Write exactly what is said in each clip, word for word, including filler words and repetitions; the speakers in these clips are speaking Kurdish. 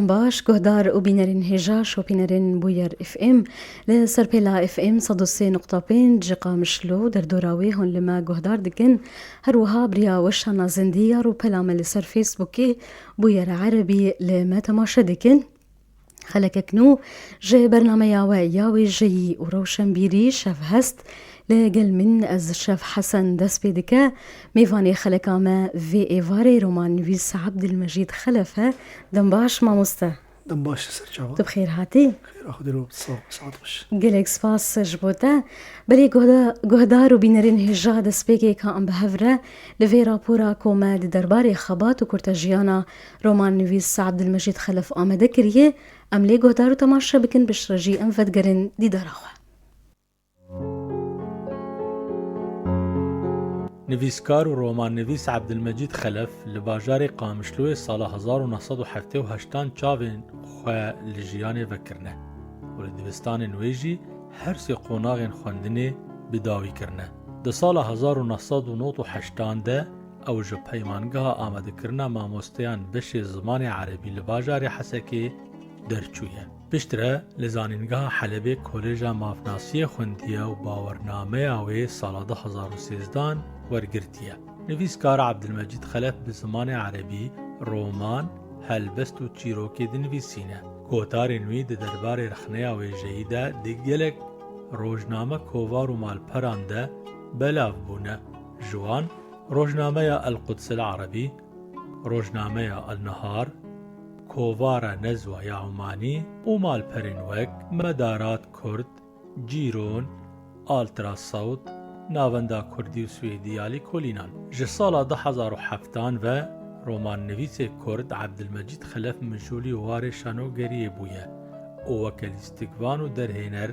Baş, guhdar û bînerên hêja şopînerên Bûyer F M, li ser pêla F M sed û sê nokta pênc ji Qamişlo derdora wê hûn li me guhdar dikin. Her wiha bi riya weşana zindî ya rûpela me li ser Facebookê Bûyer Erebî li me temaşe dikin. Xelekek nû ji bernameya we ya wêjeyî û rewşenbîrî şev hest. Li gel min ez Şev Hesen dest pê dike. Mêvanê xeleka me vê êvarê roman nivîs Abdilmecîd Xelef e. Dem baş mamoste. Dem baş, ser çava. Tu bi xêr hatî. Xêra Xwedê re, sax, saet xweş. Gelek spas ji bo te. Belê guhda-, guhdar û bînerên hêja destpêkê ka em bi hev re li vê rapora ku me di derbarê xebat û kurtejiyana roman nivîs Abdilmecîd Xelef amade kiriye, em lê guhdar û temaşe bikin, piştre jî em vedigerin dîdara xwe. Nivîskar û romannivîs Ebdilmecîd Xelef li bajarê Qamişloyê sala hezar û neh sed û heftê û heştan çavên xwe li jiyanê vekirine û li dibistanên wê jî her sê qonaxên xwendinê bi dawî kirine. Di sala hezar û neh sed û nod û heştan de ew ji Peymangeha Amadekirina Mamosteyan beşê zimanê erebî li bajarê Hesekê derçûye. Piştre li Zanîngeha Helebê Koleja Mafnasiyê xwendiye û bawernameya wê sala du hezar û sêzdan wergirtiye. Nivîskar Ebdilmecîd Xelef bi zimanê erebî roman, helbest û çîrokê dinivîsîne. Gotarên wî di derbarê rexneya wêjeyî de di gelek rojname, kovar û malperan de belav bûne. Ji wan rojnameya El Quds El Erebî, rojnameya El Nehar, kovara Nezwa ya Umanî û malperên wek Medarat Kurd, Cîron, Altra Sewt, Navenda Kurdî û Swêdî ya Lîkolînan. Ji sala du hezar û heftan ve romannivîsê Kurd Ebdilmecîd Xelef mijûlî û warê şanogeriyê bûye û weke lîstikvan û derhêner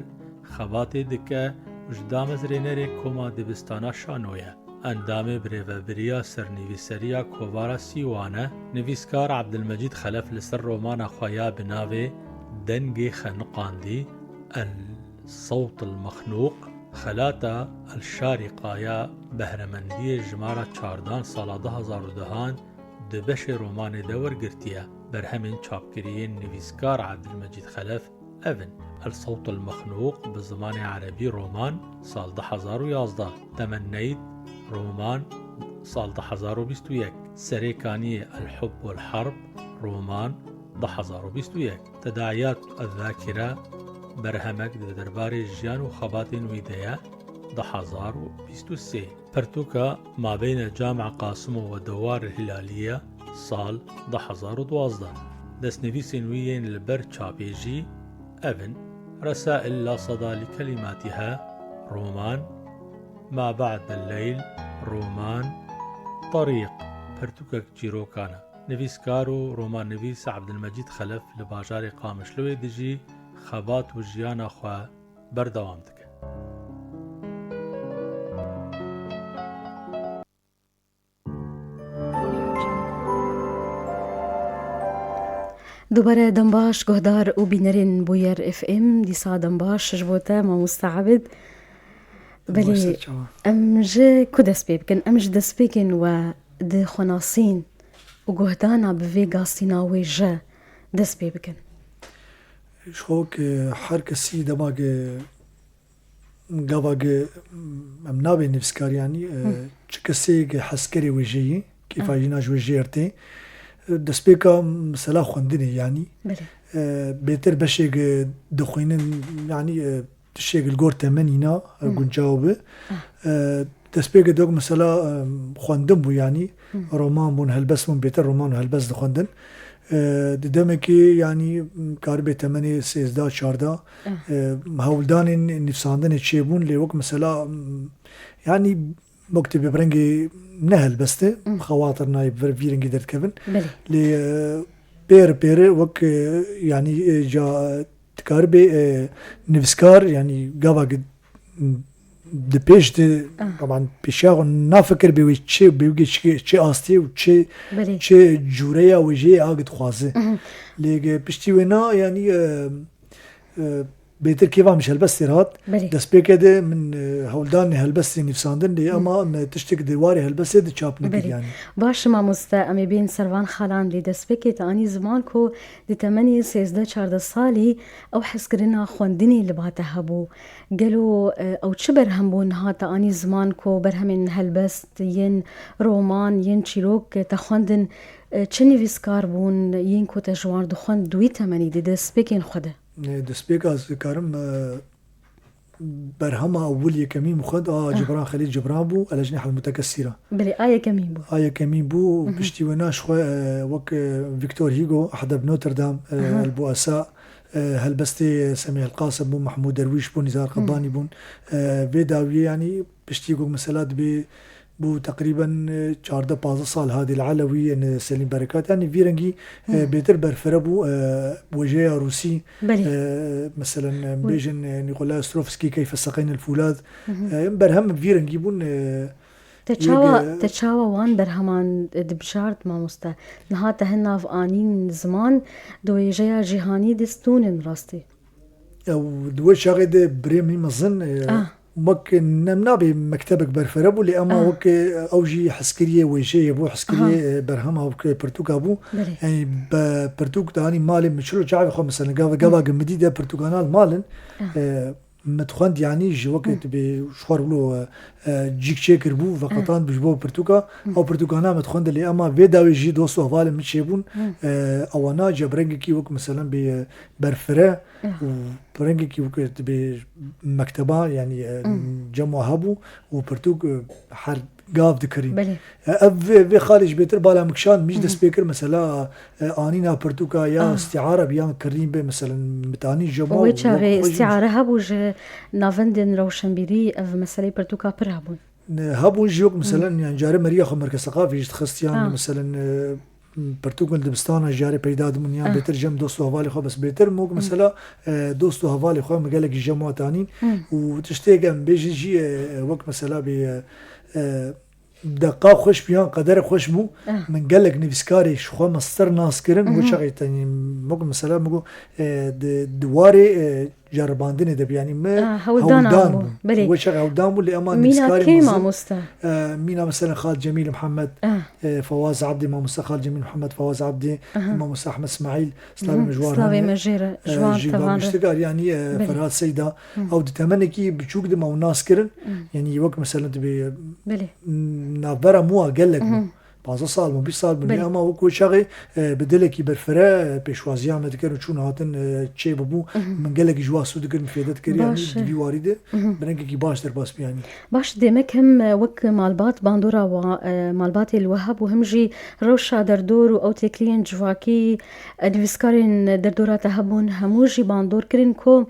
xebatê dike û ji damezrênerê Koma Dibistana Şano ye. Endamê Birêvebiriya Sernivîseriya Kovara Sîwan e. Nivîskar Ebdilmecîd Xelef li ser romana xwe ya bi navê Dengê Xeniqandî, El Sewt El Mexnûq, Xelata El Şarîqa ya behremendiyê jimara çardan sala du hezar û dehan di beşê romanê de wergirtiye. Berhemên çapkiriyên nivîskar Ebdilmecîd Xelef ev in: El Sewt El Mexnûq, bi zimanê erebî roman, sal du hezar û yazdeh, Temenneyt, roman, sal du hezar û bîst û yek, Serê Kaniyê, El Hubb Wel Herb, roman, du hezar û bîst û yek, Tedaiyat El Zakire, berhemek di derbarê jiyan û xebatên wî de ye, du hezar û bîst û sê. Pirtûka Mabeyne Camia Qasimo ve Dewar Hilaliye, sal du hezar û duwazdeh. Destnivîsên wî yên li ber çapê jî ev in: Resail La Sada Li Kelimatiha, roman, Ma Ba'd El Leyl, roman, Terîq, pirtûkek çîrokan e. Nivîskar û romannivîs Ebdilmecîd Xelef li bajarê Qamişloyê dijî xebat û jiyana xwe berdewam dike. Dubare dem baş, guhdar û bînerên Bûyer F M, dîsa dem baş ji bo te, mamoste Abid. Belê, em ji ku dest pê bikin? Em ji destpêkên we di xwenasîn û guhdana bi vê gastîna wêje dest pê bikin. Ji xwe wek her kesî dema ke gava ke em nabê nivîskar, yanî, e, çi kesê ke hezkerê wêjeyî, kêfa jîna ji wêjeyê re tê, e, destpêka mesela xwendinê, yanî, e, bêtir beşê ke dixwînin, yanî, e, tiştê li gor temenî na, e, guncaw be. E, destpêkê de mesela, e, xwendin bû, yanî roman bûn, helbest bûn, bêtir roman û helbest dixwendin. E, di demekê, yanî, karibê temenê sêzdeh çardeh, e, hewldanên nivîsandinê çêbûn, lê wek mesela, yanî, wek tê bi rengê ne helbest e, xewatir nayê bi vî rengî derdikevin. Lê, e, pêr pêre wek, e, yanî, e, ca, dikaribê, e, nivîskar, yanî gava ke di pêş de, taban pêşiya xwe nafikir bê wê çi, bê wê çi, çi astê û çi, çi cûreya wêjeyê a dixwaze. Lê ge piştî wê na, yanî, e, e, Bêtir kêfa min ji helbestê re hat. Belê. Destpêkê de min, e, hewldanê helbestê nivîsandin lê, hmm, ema me tiştek di warê helbestê de çap nekir, belê, yanî. Baş e mamoste, em ê bên ser van xalan lê destpêkê te anî ziman ku di temenê sêzdeh çardeh salî ew hezkirina xwendinê li ba te hebû. Gelo, e, ew çi berhem bûn niha te anî ziman ku berhemên helbest, yên roman, yên çîrok te xwendin, e, çi nivîskar bûn, yên ku te ji wan dixwend di wî temenî di destpêkên xwe de? E, destpêka ez dikarim, e, berhema ewil yekemîn min xwend, a, ah, Cibran Xelîl Cibran bû, El Ecnîha El Mutekesîra. Belê, a yekemîn bû. A yekemîn bû, mhm, piştî wê na ji xwe, e, wek, e, Victor Hugo, Ahedeb Notre Dame, e, aha, El Buesa, e, helbestê Semîh El Qasim bû, Mehmûd Derwîş bû, Nizar, mhm, Qebanî bûn. E, vê dawiyê, yanî piştî ku mesela dibê bû teqrîben, e, çardeh pazdeh sal hadî li Elewî, yani Selîm Berekat. Yani vî rengî, e, hmm, bêtir berfire bû, e, wêjeya Rûsî, belê, e, meselen, e, wê bêjin, e, Nikolay Ostrovskî, Keyfe Seqeynel Fûlad. Hı hı. E, em berhem vî rengî bûn, e, te çawa, yek, e, te çawa wan berheman, e, dibijart mamoste? Niha te hin nav anîn ziman, di wêjeya cîhanî de stûnin rastî. Ew di wê çaxê de birê min mezin, e, ah, wek nem nabê mektebek berfere bû, lê ema, ah, wek, e, ew jî hezkiriyê wêjeyê bû, hezkiriyê, aha, e, berhema wek pirtûka bû. Belê. Yani be pirtûk danî malê min çilo çavê xwe, mesela gava, gava, hı, gimidî de pirtûkana li malin, ah, e, min dixwend, yani ji wek, hı, dibê ji xwe re wilo, e, e, cîk çêkiribû, veqetandibû ji bo pirtûka. Hı. Ew pirtûkana min dixwendin lê ema vê dawê jî dost û hevalên min çêbûn. Hı. E, ewana cem rengekî wek, meselen bê, e, berfire, hı, û bi rengekî wek dibê mekteba, yani, e, hı, cem wa hebû û pirtûk, e, her gav dikirîn. Belê. E, ev vê, vê xalê ji bêtir bala min kişand, min jî, hı hı, dest pê kir, mesela, e, anîna pirtûka ya, ah, îstîare bi yan kirîn be, meselen, min anî cem wa û wek xwe jî îstîare hebû ji navendên rewşenbîrî, ev meseleyê pirtûka pir hebûn. Ne, hebûn jî wek, hı, meselen, yani carê meriya xwe Merkez Seqafê jî dixist, yan, ha, meselen, e, pirtûkên dibistana jî carê peyda dibûn, yan, ha, bêtir cem dost û hevalê xwe, bes bêtir min wek, hı, mesela, e, dost û hevalê xwe min gelekî cem wa tanîn. Hı. Û tiştê em bêjin jî, e, wek mesela bê, e, e, deqa xweş bû yan qedere xweş bû. Ah. Min gelek nivîskarê ji xwe mestir nas kirin, wê, mhm, çaxê tenî, min got, mesela, min got, e, di, di warê, e, ceribandinê de bû, yanî me, ah, hewldan, hewldan bû. Belê. Wê çaxê hewldan bû, lê ema nivîskarê mezin, mamoste? E, mîna, mesela, Xal Cemîl Mihemed, ah, e, Fawaz Abdî, mamoste Xal Cemîl Mihemed, Fawaz Abdî, aha, mamoste Ahmed Smaîl, slavê, mhm, me ji wan, slavê hene, me jê re, e, ji wan, ji tevan re. Bamîştigar, yanî, e, belê, Ferhat Seyda, mhm, ew di temenekî biçûk de me ew nas kirin, mhm, yanî wek, mesela, dibê, belê, navbera min wa gelek bû. Mhm. Pazdeh sal bû, bîst sal bû. Belê. Ama wek wê çaxê, e, bi dilekî berfire, e, pêşwaziya me dikir û çûn hatin, e, çê bibû. Mhm. Min gelekî ji wa sû dikir, min fêde dikir, yanî, baş, e, di vî warî de, mhm, bi rengekî baş derbas bû, yanî. Baş, demek him, e, wek malbat bandora wa, e, malbatê li we hebû, him jî rewşa derdor û ew têkiliyên civakî, e, nivîskarên derdora te hebûn, hemû jî bandor kirin ku,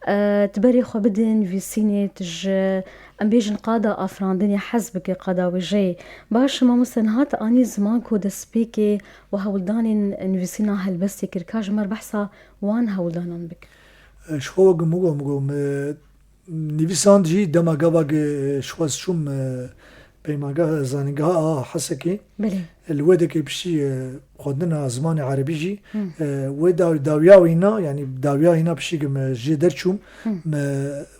e, tu berê xwe bidin nivîsînê, tu ji, em bêjin, qada afirandinê hez bike, qada wêjeyê. Baş, mamoste, niha te anî ziman ku destpêkê we hewldanên nivîsîna helbestê kir. Ka ji me re behsa wan hewldanan bike. E, ji xwe wek min got, min got, me nivîsand jî dema gava ge, e, ji xwe ez çûm, e, peymangeha, zanîngeha a Hesekê. Belê. Li wê dekê piştî, e, xwendina zimanê erebî jî, hı, e, wê daw-, dawiya wîna, yanî dawiya wîna piştî ke me jê derçûm, hı, me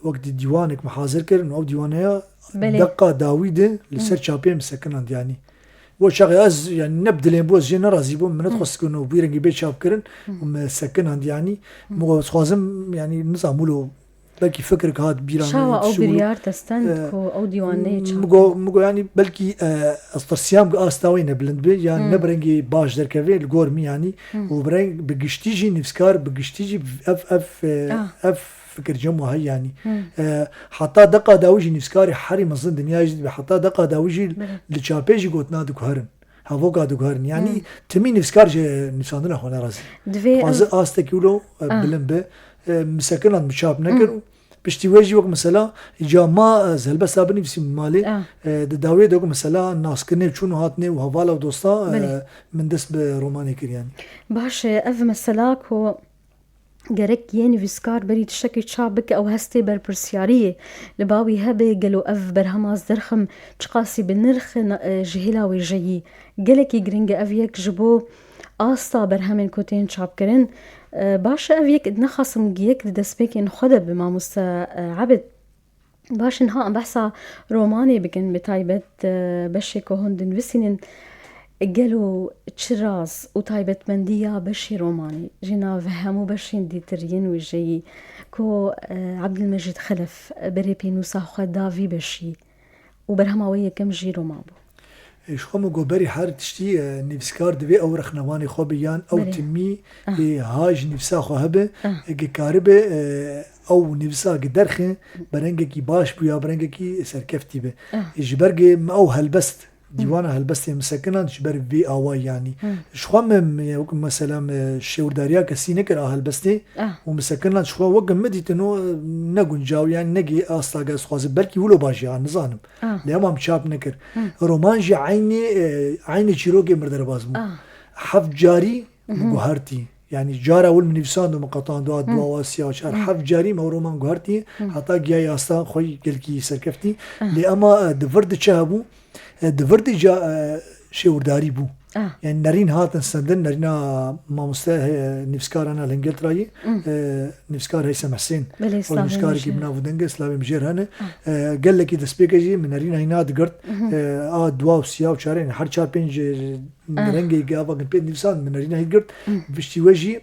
wek dî-, dîwanek me hazir kirin û ew dîwaneya, belê, deqa dawî de li, hı, ser çapê me sekinand, yanî. Wê çaxê ez, yanî, ne bi dilê min bû, ez jê nerazî bûm, min, hı, nedixwest ku no bi wî rengî bê çap kirin, hı, û me sekinand, yanî. Hı. Min got, ez dixwazim, yanî, nizam wilo belkî fikrek hat bîra min, çawa ew biryar te stend, e, ku ew dîwaneyê çap, min got, min got, yanî, belkî, e, ez tirsiyam ku asta wê ne bilind be, yan, hmm, ne bi rengî baş derkeve li gor min, yanî, hmm, û bi reng, bi giştî jî nivîskar, bi giştî jî ev, ev, e, ah, ev fikir cem wa heye, yanî. Hmm. E, heta deqa dawî jî nivîskarê herî mezin dinyayê jî dibe, heta deqa dawî jî, belê, li çapê jî gotina diguherin. Hevoka diguherin. Yanî, hmm, timî nivîskar ji nivîsandina xwe nerazî. Divê dixwaze ev astekî wilo, e, ah, bilind be. E, min sekinand, min çap nekir. Hmm. Piştî wê jî wek mesela, îca ma ez helbesta binivîsîm malê, ah, e, di dawiyê de wek mesela naskirinê çûn û hatinê û hevala û dosta, e, belê, min dest bi romanê kir, yanî. Baş e, ev mesela ku gerek yê nivîskar berî tiştekî çap bike, ew hestê berpirsiyariyê li ba wî hebe, gelo ev berhema Ez Derxim çiqasî bi nirx e, ji hêla wêjeyî gelekî giring e, ev yek ji bo asta berhemên ku tên çapkirin. E, baş e, ev yek nexasim yek di destpêkên xwe de bi mamoste, e, Ebid. Baş e, niha em behsa romanê bikin, bi taybet, e, beşê ku hûn dinivîsînin. Gelo çi raz û taybetmendiya beşê romanê ji nav hemû beşên dîtir yên wêjeyî ku, e, Ebdilmecîd Xelef, e, berê pênûsa xwe da vî beşî û berhema wê yekem jî roman bû? E, ji xwe min got berî her tiştî, e, nivîskar divê ew rexnevanê xwe be yan ew Belê. timî, Ah. e, ha ji nivîsa xwe hebe, Ah. e, ge karibe, e, ew nivîsa ge derxe, bi rengekî baş bû ya bi rengekî serkeftî be. Ah. E, ji ber ge min ew helbest, dîwana helbestê min sekinan ji ber vê awayî yanî. Hı. Ji xwe min, min, wek mesela min şêwirdariya kesî nekir a helbestê Ah. û min sekinan ji xwe wek min dîtin û, e, ne guncaw, yanî ne gê asta ge ez xwazim. Belkî wilo baş ya, nizanim. Ah. Lê hema min çap nekir. Hı. Roman jî eynî, e, eynî çîrokê min derbas bû. Ah. Heft carî Hı hı. min guhertî. Yanî cara wil min nivîsand û min qetand û a Hı. dua û a siya û çar. Hı. Heft carî min ew roman guhertî. Hı. Heta giyayê asta xwe gelkî serkeftî. Ah. Lê ema, e, di vir de çi hebû? E, di vir de ca, e, şêwirdarî bû. Ah. Yanî nerîn hatin sendin, nerîna mamoste, e, nivîskarana li Ingilterayê, Mm. e, nivîskar Heysem Hesên. Belê, O slavê nivîskarekî min jê. bi nav û dengê, slavê min jê re hene. Ah. E, gelekî destpêkê jî min nerîna hîna digirt. Mhm. E, a dua û siya û çarê, her çar pênc, e, Ah. rengê gava pê nivîsan min nerîna hî digirt. Mm. Piştî we jî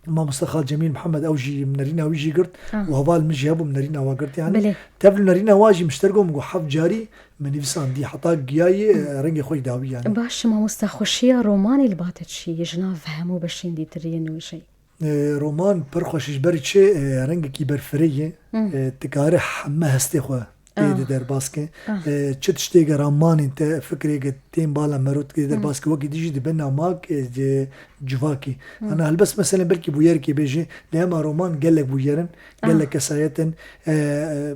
Mamoste Xal Cemîl Mihemed, ew jî min nerîna wî jî girt Ah. û heval min jî hebû min nerîna wa girt yani. Belê. Tev li nerîna wa jî min ji te re got, min got heft carî min nivîsandî heta giyayê, e, rengê xwe jî dawî yani. Baş, mamoste, xweşiya romanê li ba te çi ye ji nav hemû beşên dîtir yên wêjeyî? E, roman pir xweş e ji ber çi, e, rengekî berfireh ye. Hı. E, dikare heme hestê xwe tê Ah. de derbas ke. Ah. E, çi tiştê ge ramanên te, fikrê ge tên bala mero tê Hmm. derbas ke, wekî dijî dibin namak, e, ci-, civakî. Hmm. Ana helbest mesela belkî bûyerekê bêje, lê hema roman gelek bûyer in, Ah. gelek kesayet in, e, e,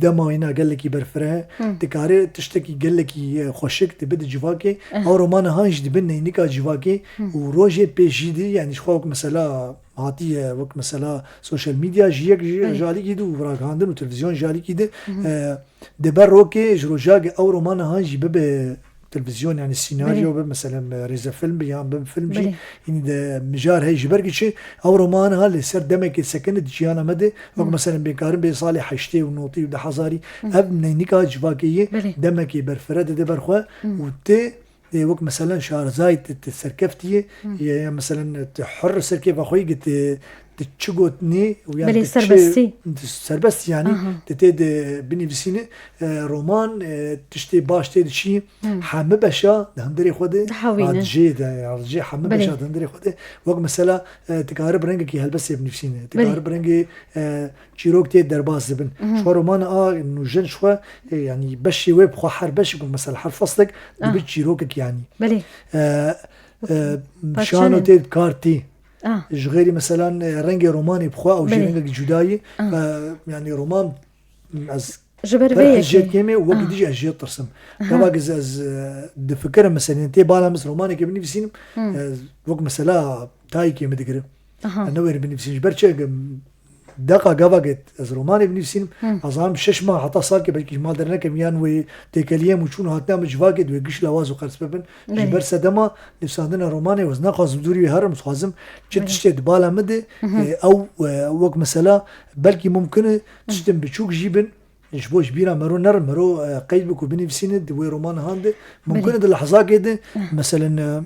dema wîna gelekî berfireh e. Hmm. Dikare tiştekî gelekî, e, xweşik dibe di civakê. Eh. Ew romana han jî dibin neynika civakê Hmm. û rojê pêşî di, yani ji xwe wek mesela hatiye, wek mesela social media jî yek ji, Belê. ji alîkî di û ragihandin û televîzyon ji alîkî di, Hı hı. e, di ber rokê ji rojagê ew romana han jî bibe televîzyon, yani sînaryo Belê. be, mesela rêzefilm be yan be film jî, Belê. yani de mijar hey ji ber ki çi, ew romana ha li ser demekê sekine di ciyana me de, wek Hı. mesela bêkarin bê salê heştê û notî û di hezarî, Hı. ev neynika civakê ye, Belê. demekê berfireh dide ber xwe Hı. û tê Ê, wek meselen şarzayî tu, tu serkeftî yî, Hı. ya, ya meselen tu hur serkêfa xwe yî, tu, tu çi gotinî û ya Belê, tu çi, serbestî. tu serbest yanî, Aha. tu tê de binivîsînî, e, roman, e, tiştê baş tê diçî, Hı. hemî beşa di hundirê xwe de Dihewîne. radijê de, radijê hemî Belê. beşa di hundirê xwe de. Wek mesela, e, tu karî bi rengekî helbestê binivîsînî, tu Belê. karî bi rengê, e, çîrok tê derbas dibin. Mhm. Ji xwe romana a nûjen ji xwe, e, yanî beşê wê bi xwe her beşek û mesela her feslek dibe Ah. çîrokek yanî. Belê. E, e, Parçe şano ne? tê kar tê. Ah. Ji xêrî meselan, e, rengê romanê bi xwe ew jî Belê. rengekî cuda ye. Ah. E, yanî roman ez Ji ber pir vê ez jê yekê. dikêm ê, wekî Ah. dî jî ez jê tirsim. Aha. Gava ez, ez, e, difikirim meselên tê bala min romanekê binivîsînim, Hmm. e, wek mesela tayîkê min digire. Aha. Ez newêrim binivîsînim. Ji ber çi? Deqa gava get ez romanê binivîsînim, Hmm. ez zanim şeş mah heta salkê belkî ji mal dernekem yan wê têkeliyem û çûn û hatina min civakê di wê giş lawaz û qers bibin. Ji Belê. ber sedema nivîsandina romanê ez naxwazim dûrî wê herim, dixwazim çi Belê. tiştê di bala min de, Mhm. e, ew, e, wek mesela belkî mumkin e tiştin biçûk jî bin, ji bo ji bîra mero nerin, mero, e, qeyd bike û binivîsîne di wê romana han de. Mumkin e Belê. di lehzakê de, Eh. meselen, e,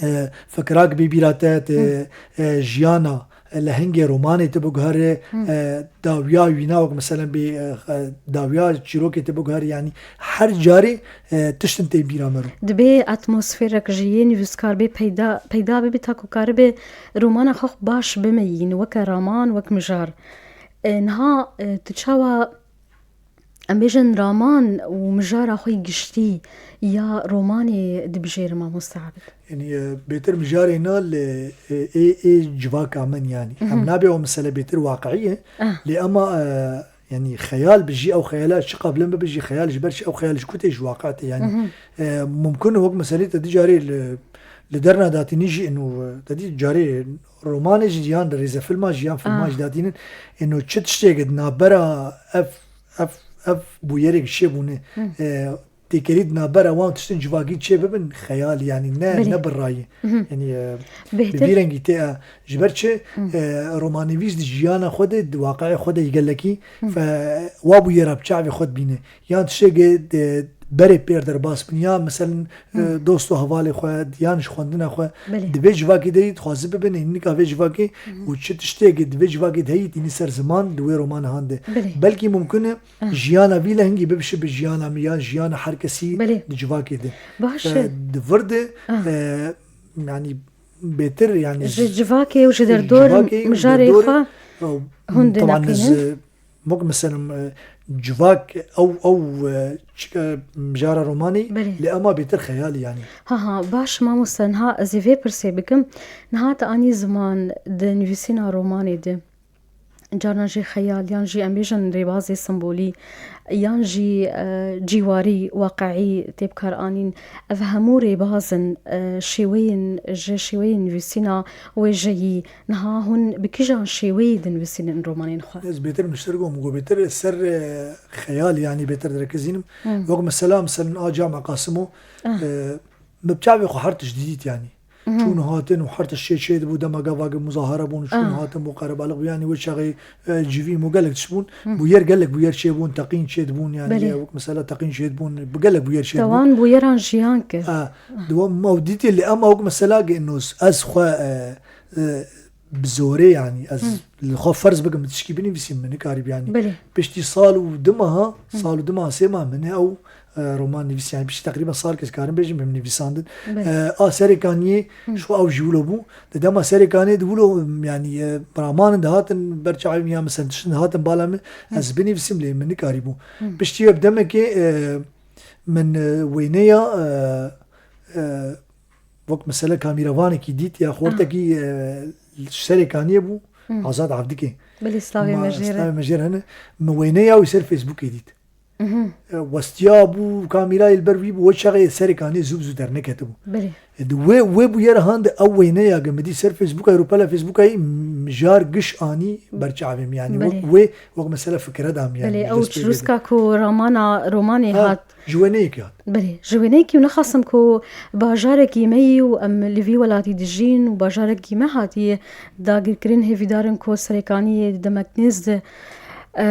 e, fikrak bê bîra te, te, Hmm. e, jiyana, e, lehengê romanê te biguhere, Hmm. e, dawiya wîna wek meselen bê, e, e, dawiya çîrokê te biguhere, yanî her carê, e, tiştin tê bîra mero. Dibê atmosferek ji yê nivîskar bê peyda, peyda bibe ta ku karibe romana xwe baş bimeyîn, weke raman, wek mijar. E, niha, e, tu çawa Em bêjin raman û mijara xwe yî giştî ya romanê dibijêre mamoste Abid? Yanî, e, bêtir mijarê na li, e, ê, ê civaka min yanî. Mhm. Em nabê ew mesele bêtir waqiî ye. Ah. Lê ema, e, yanî xeyal bijî, ew xeyala çi qablin bibe jî xeyal ji ber çi ew xeyal ji ku tê ji waqî tê yanî. Mhm. E, mumkin e wek meselê te di carê li, li derna datînî jî ino, e, te dî carê romanê jî yan rêzefilma jî yan filma Ah. jî datînin. Ino çi tiştê di navbera ev ev, ev bûyerek çêbûne, Hı. e, têkerî di navbera wan tiştên civakî çê bibin, xeyal, yanî ne, Belê. ne bi rayî. Mhm. Yanî, e, bi Bêhtir. vî rengî tê, e, ji ber çi, Mhm. e, romanivîs di jiyana xwe de, di waqiê xwe de yê gelekî, Mhm. fe, wa bûyera bi çavê xwe dibîne. Yan tiştekê de berê pêr derbas bin, ya, meselen, e, Mhm. dost û hevalê xwe, yan ji xwendina xwe, Belê. di vê civakê de yî dixwaze bibin, nika vê civakê Mhm. û çi tiştekê di vê civakê de heyî tînî ser ziman di wê romana han de. Belê. Belkî mumkin e, Ah. jiyana vî lehengî bibişe bi jiyana min ya jiyana her kesî Belê. di civakê de. Baş e. Di vir de, Ah. e, yanî bêtir, yanî Ji civakê û ji ji derdor civakê û mijarê derdor, xwe e, hûn teban dineqînin. Ji, wek mesela, e, civak ew, ew, e, çike mijara romanî, Belê. lê ema bêtir xeyalî yanî. Ha, ha, baş mamoste, niha ez ê vê pirsê bikim. Niha te anî ziman di nivîsîna romanê de. Carna jî xeyal, yan jî em bêjin rêbazê sembolî, yan jî, e, cîwarî, waqiî tê bikaranîn. Ev hemû rêbaz in, e, şêweyên, ji şêweyên nivîsîna wêjeyî. Niha hûn bi kîjan şêweyî dinivîsînin romanên xwe? Ez bêtir nuştir gom, go bêtir ser, e, xeyal, yanî bêtir direkizînim. Hmm. Wek mesela, mesela a Cama Qasimo, Ah. e, me bi çavê xwe her tişt didît, yanî. Mhm. Çûn hatin û her tişt çê çê dibû, dema gava ge muzahara bûn, çûn Ah. hatin bû, qerebalix bû, yanî wê çaxê, e, civîm û gelek tişt bûn. Hmm. Bûyer gelek bûyer çê bûn, teqîn çê dibûn, yanî, Belê. e, wek mesela teqîn çê dibûn, bi gelek bûyer çê dibûn. Te wan bûyeran jiyan kir. E, di wan ma dîtê, lê ema wek mesela ge ino ez xwe, e, e, bi zorê, yanî ez Hmm. li xwe ferz bikim, tişkî binivîsim, min nikarîb, yanî. Belê. Piştî sal û du meha, Hmm. sal û du meha, sê meha min ew, e, roman nivîs, yanî piştî teqrîben sal kes karim bêjim, min nivîsandin. Belê. E, a Serê Kaniyê, Hmm. ji xwe ew jî wilo bû. Di dema Serê Kaniyê di wilo, yanî, e, ramanin dihatin ber çavê min ya, mesela tiştin dihatin bala min, Hmm. ez binivîsim, lê min nikarîbû. Hmm. Piştî wê bi demekê, e, min, e, wêneya, e, e, wek mesela kamîrevanekî dît ya xortekî, Ah. e, ji Serê Kaniyê bû, Hmm. Azad Avdikê. Belê, slavê Ma-, me jê re. Slavê me jê re hene. Min wêneya wî ser Facebookê dît. Mhm. E, westiya bû, kamîrayê li ber wî bû, wê çaxê Serê Kaniyê zû bi zû derneketibû. Belê. E, di wê, wê bûyera han de ew wêneya ge min dît ser Facebooka, rûpela Facebooka yî mijar giş anî ber çavê min, yanî wek Belê. wê, wek mesela fikre da min, yanî Belê, ji ew dest pê çirûska bêdin. ku ramana romanê Ha, hat. ji wêneyekê hat. Belê, ji wêneyekî û nexasim ku bajarekî me yî û em li vî welatî dijîn û bajarekî me hatiye dagirkirin, hêvîdar in ku Serê Kaniyê di demek nêz de, e,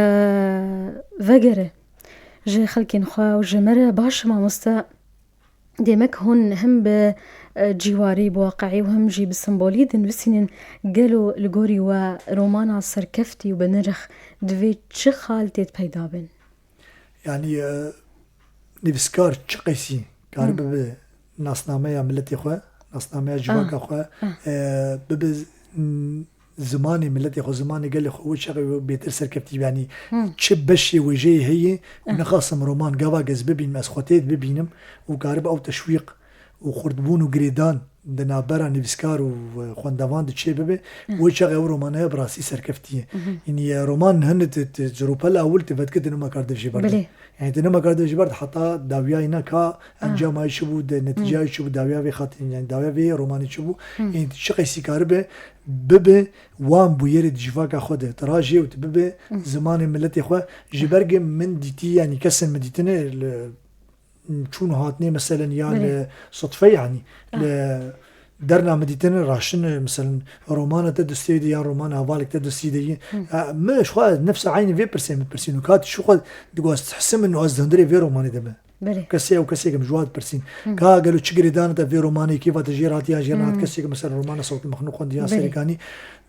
vegere ji xelkên xwe û ji me re. Baş e mamoste, demek hûn him bi, e, cîwarî, bi waqiî û him jî bi sembolî dinivîsînin. Gelo li gorî we romana serkeftî û bi nirx divê çi xal tê peyda bin? Yanî, e, nivîskar çi qeysî karibe Hmm. bibe nasnameya miletê xwe, nasnameya civaka Ah. xwe, Ah. e, bibe z-, m, zimanê miletê xwe, zimanê gelê xwe, wê çaxê wê bêtir serkeftî be. Yanî Hmm. çi beşê wêjeyê heye û Ah. nexasim roman gava ez bibînim, ez xwe tê bibînim û karibe ew teşwîq û xurtbûn û girêdan di navbera nivîskar û, e, xwendevan de çê bibe, Hmm. wê çaxê ew romaneya bi rastî serkeftî ye. Mhm. Yanî, e, roman hene tu, tu, ji rûpela ewil tu vedike tu nema kar dev jê berde. Belê. Yanî tu nema kar dev jê berde heta dawiyayî ne ka Ah. encama yê çi bû, de netîcaya Hmm. yê çi bû, dawiya vê xatirî, yanî dawiya vê romanê çi bû. Hmm. Yanî tu çi qeysî karibe, bibe wan bûyerê di civaka xwe de. Tu rajê û tu bibe Hmm. zimanê miletê xwe. Ji ber ge min dîtî, yanî kesên min dîtine li çûn û hatinê, meselen, ya Belê. li sitfe, yanî Ah. li derna min dîtin, raştin, meselen, romana te dustê de yan romana hevalek te dustî de yî. Hı. E, min ji xwe nefsa eynî vê pirsê min pirsîn û ka tu ji xwe digo ez dihisimin û ez di hundirê vê romanê de me. Belê. Kesê ew kesê ke min ji wa dipirsîn. Hı. Ka gelo çi girêdana te vê romanê, kêfa te jê re hatiye yan jê re nehat, Hı. kesê ke, meselen, romana Sewtê Mexnû xwendiye yan Belê. Serê Kanî,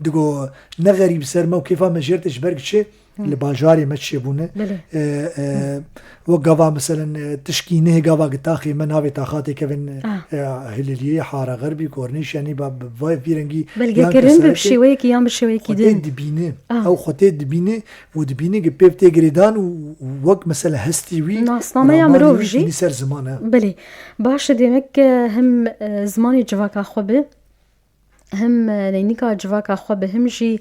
digo ne xerîb ser me û kêfa me jê re tê ji ber çi? Hmm. Li bajarê me çêbûne. Belê. E, e, Hmm. wek gava, meselen, e, tişkî nehê gava gi taxê me navê taxa tê kevin, e, Ah. e, Hilêliyê, Hara Xerbî, Kornîş, yanî ba, bi vay vî rengî Belgekirin yan bi kesayetê şêweyekî yan bi şêweyekî xwe tê din. dibîne. Ah. Ew xwe tê dibîne û dibîne gi pêv tê girêdan û, û wek, mesela, hestî wî, Nasnameya ramanê mirov wî jî. tînî ser ziman e. Belê. Baş e, demek, e, him, e, zimanê civaka xwe bi. Him, e, neynika civaka xwe bi, him jî,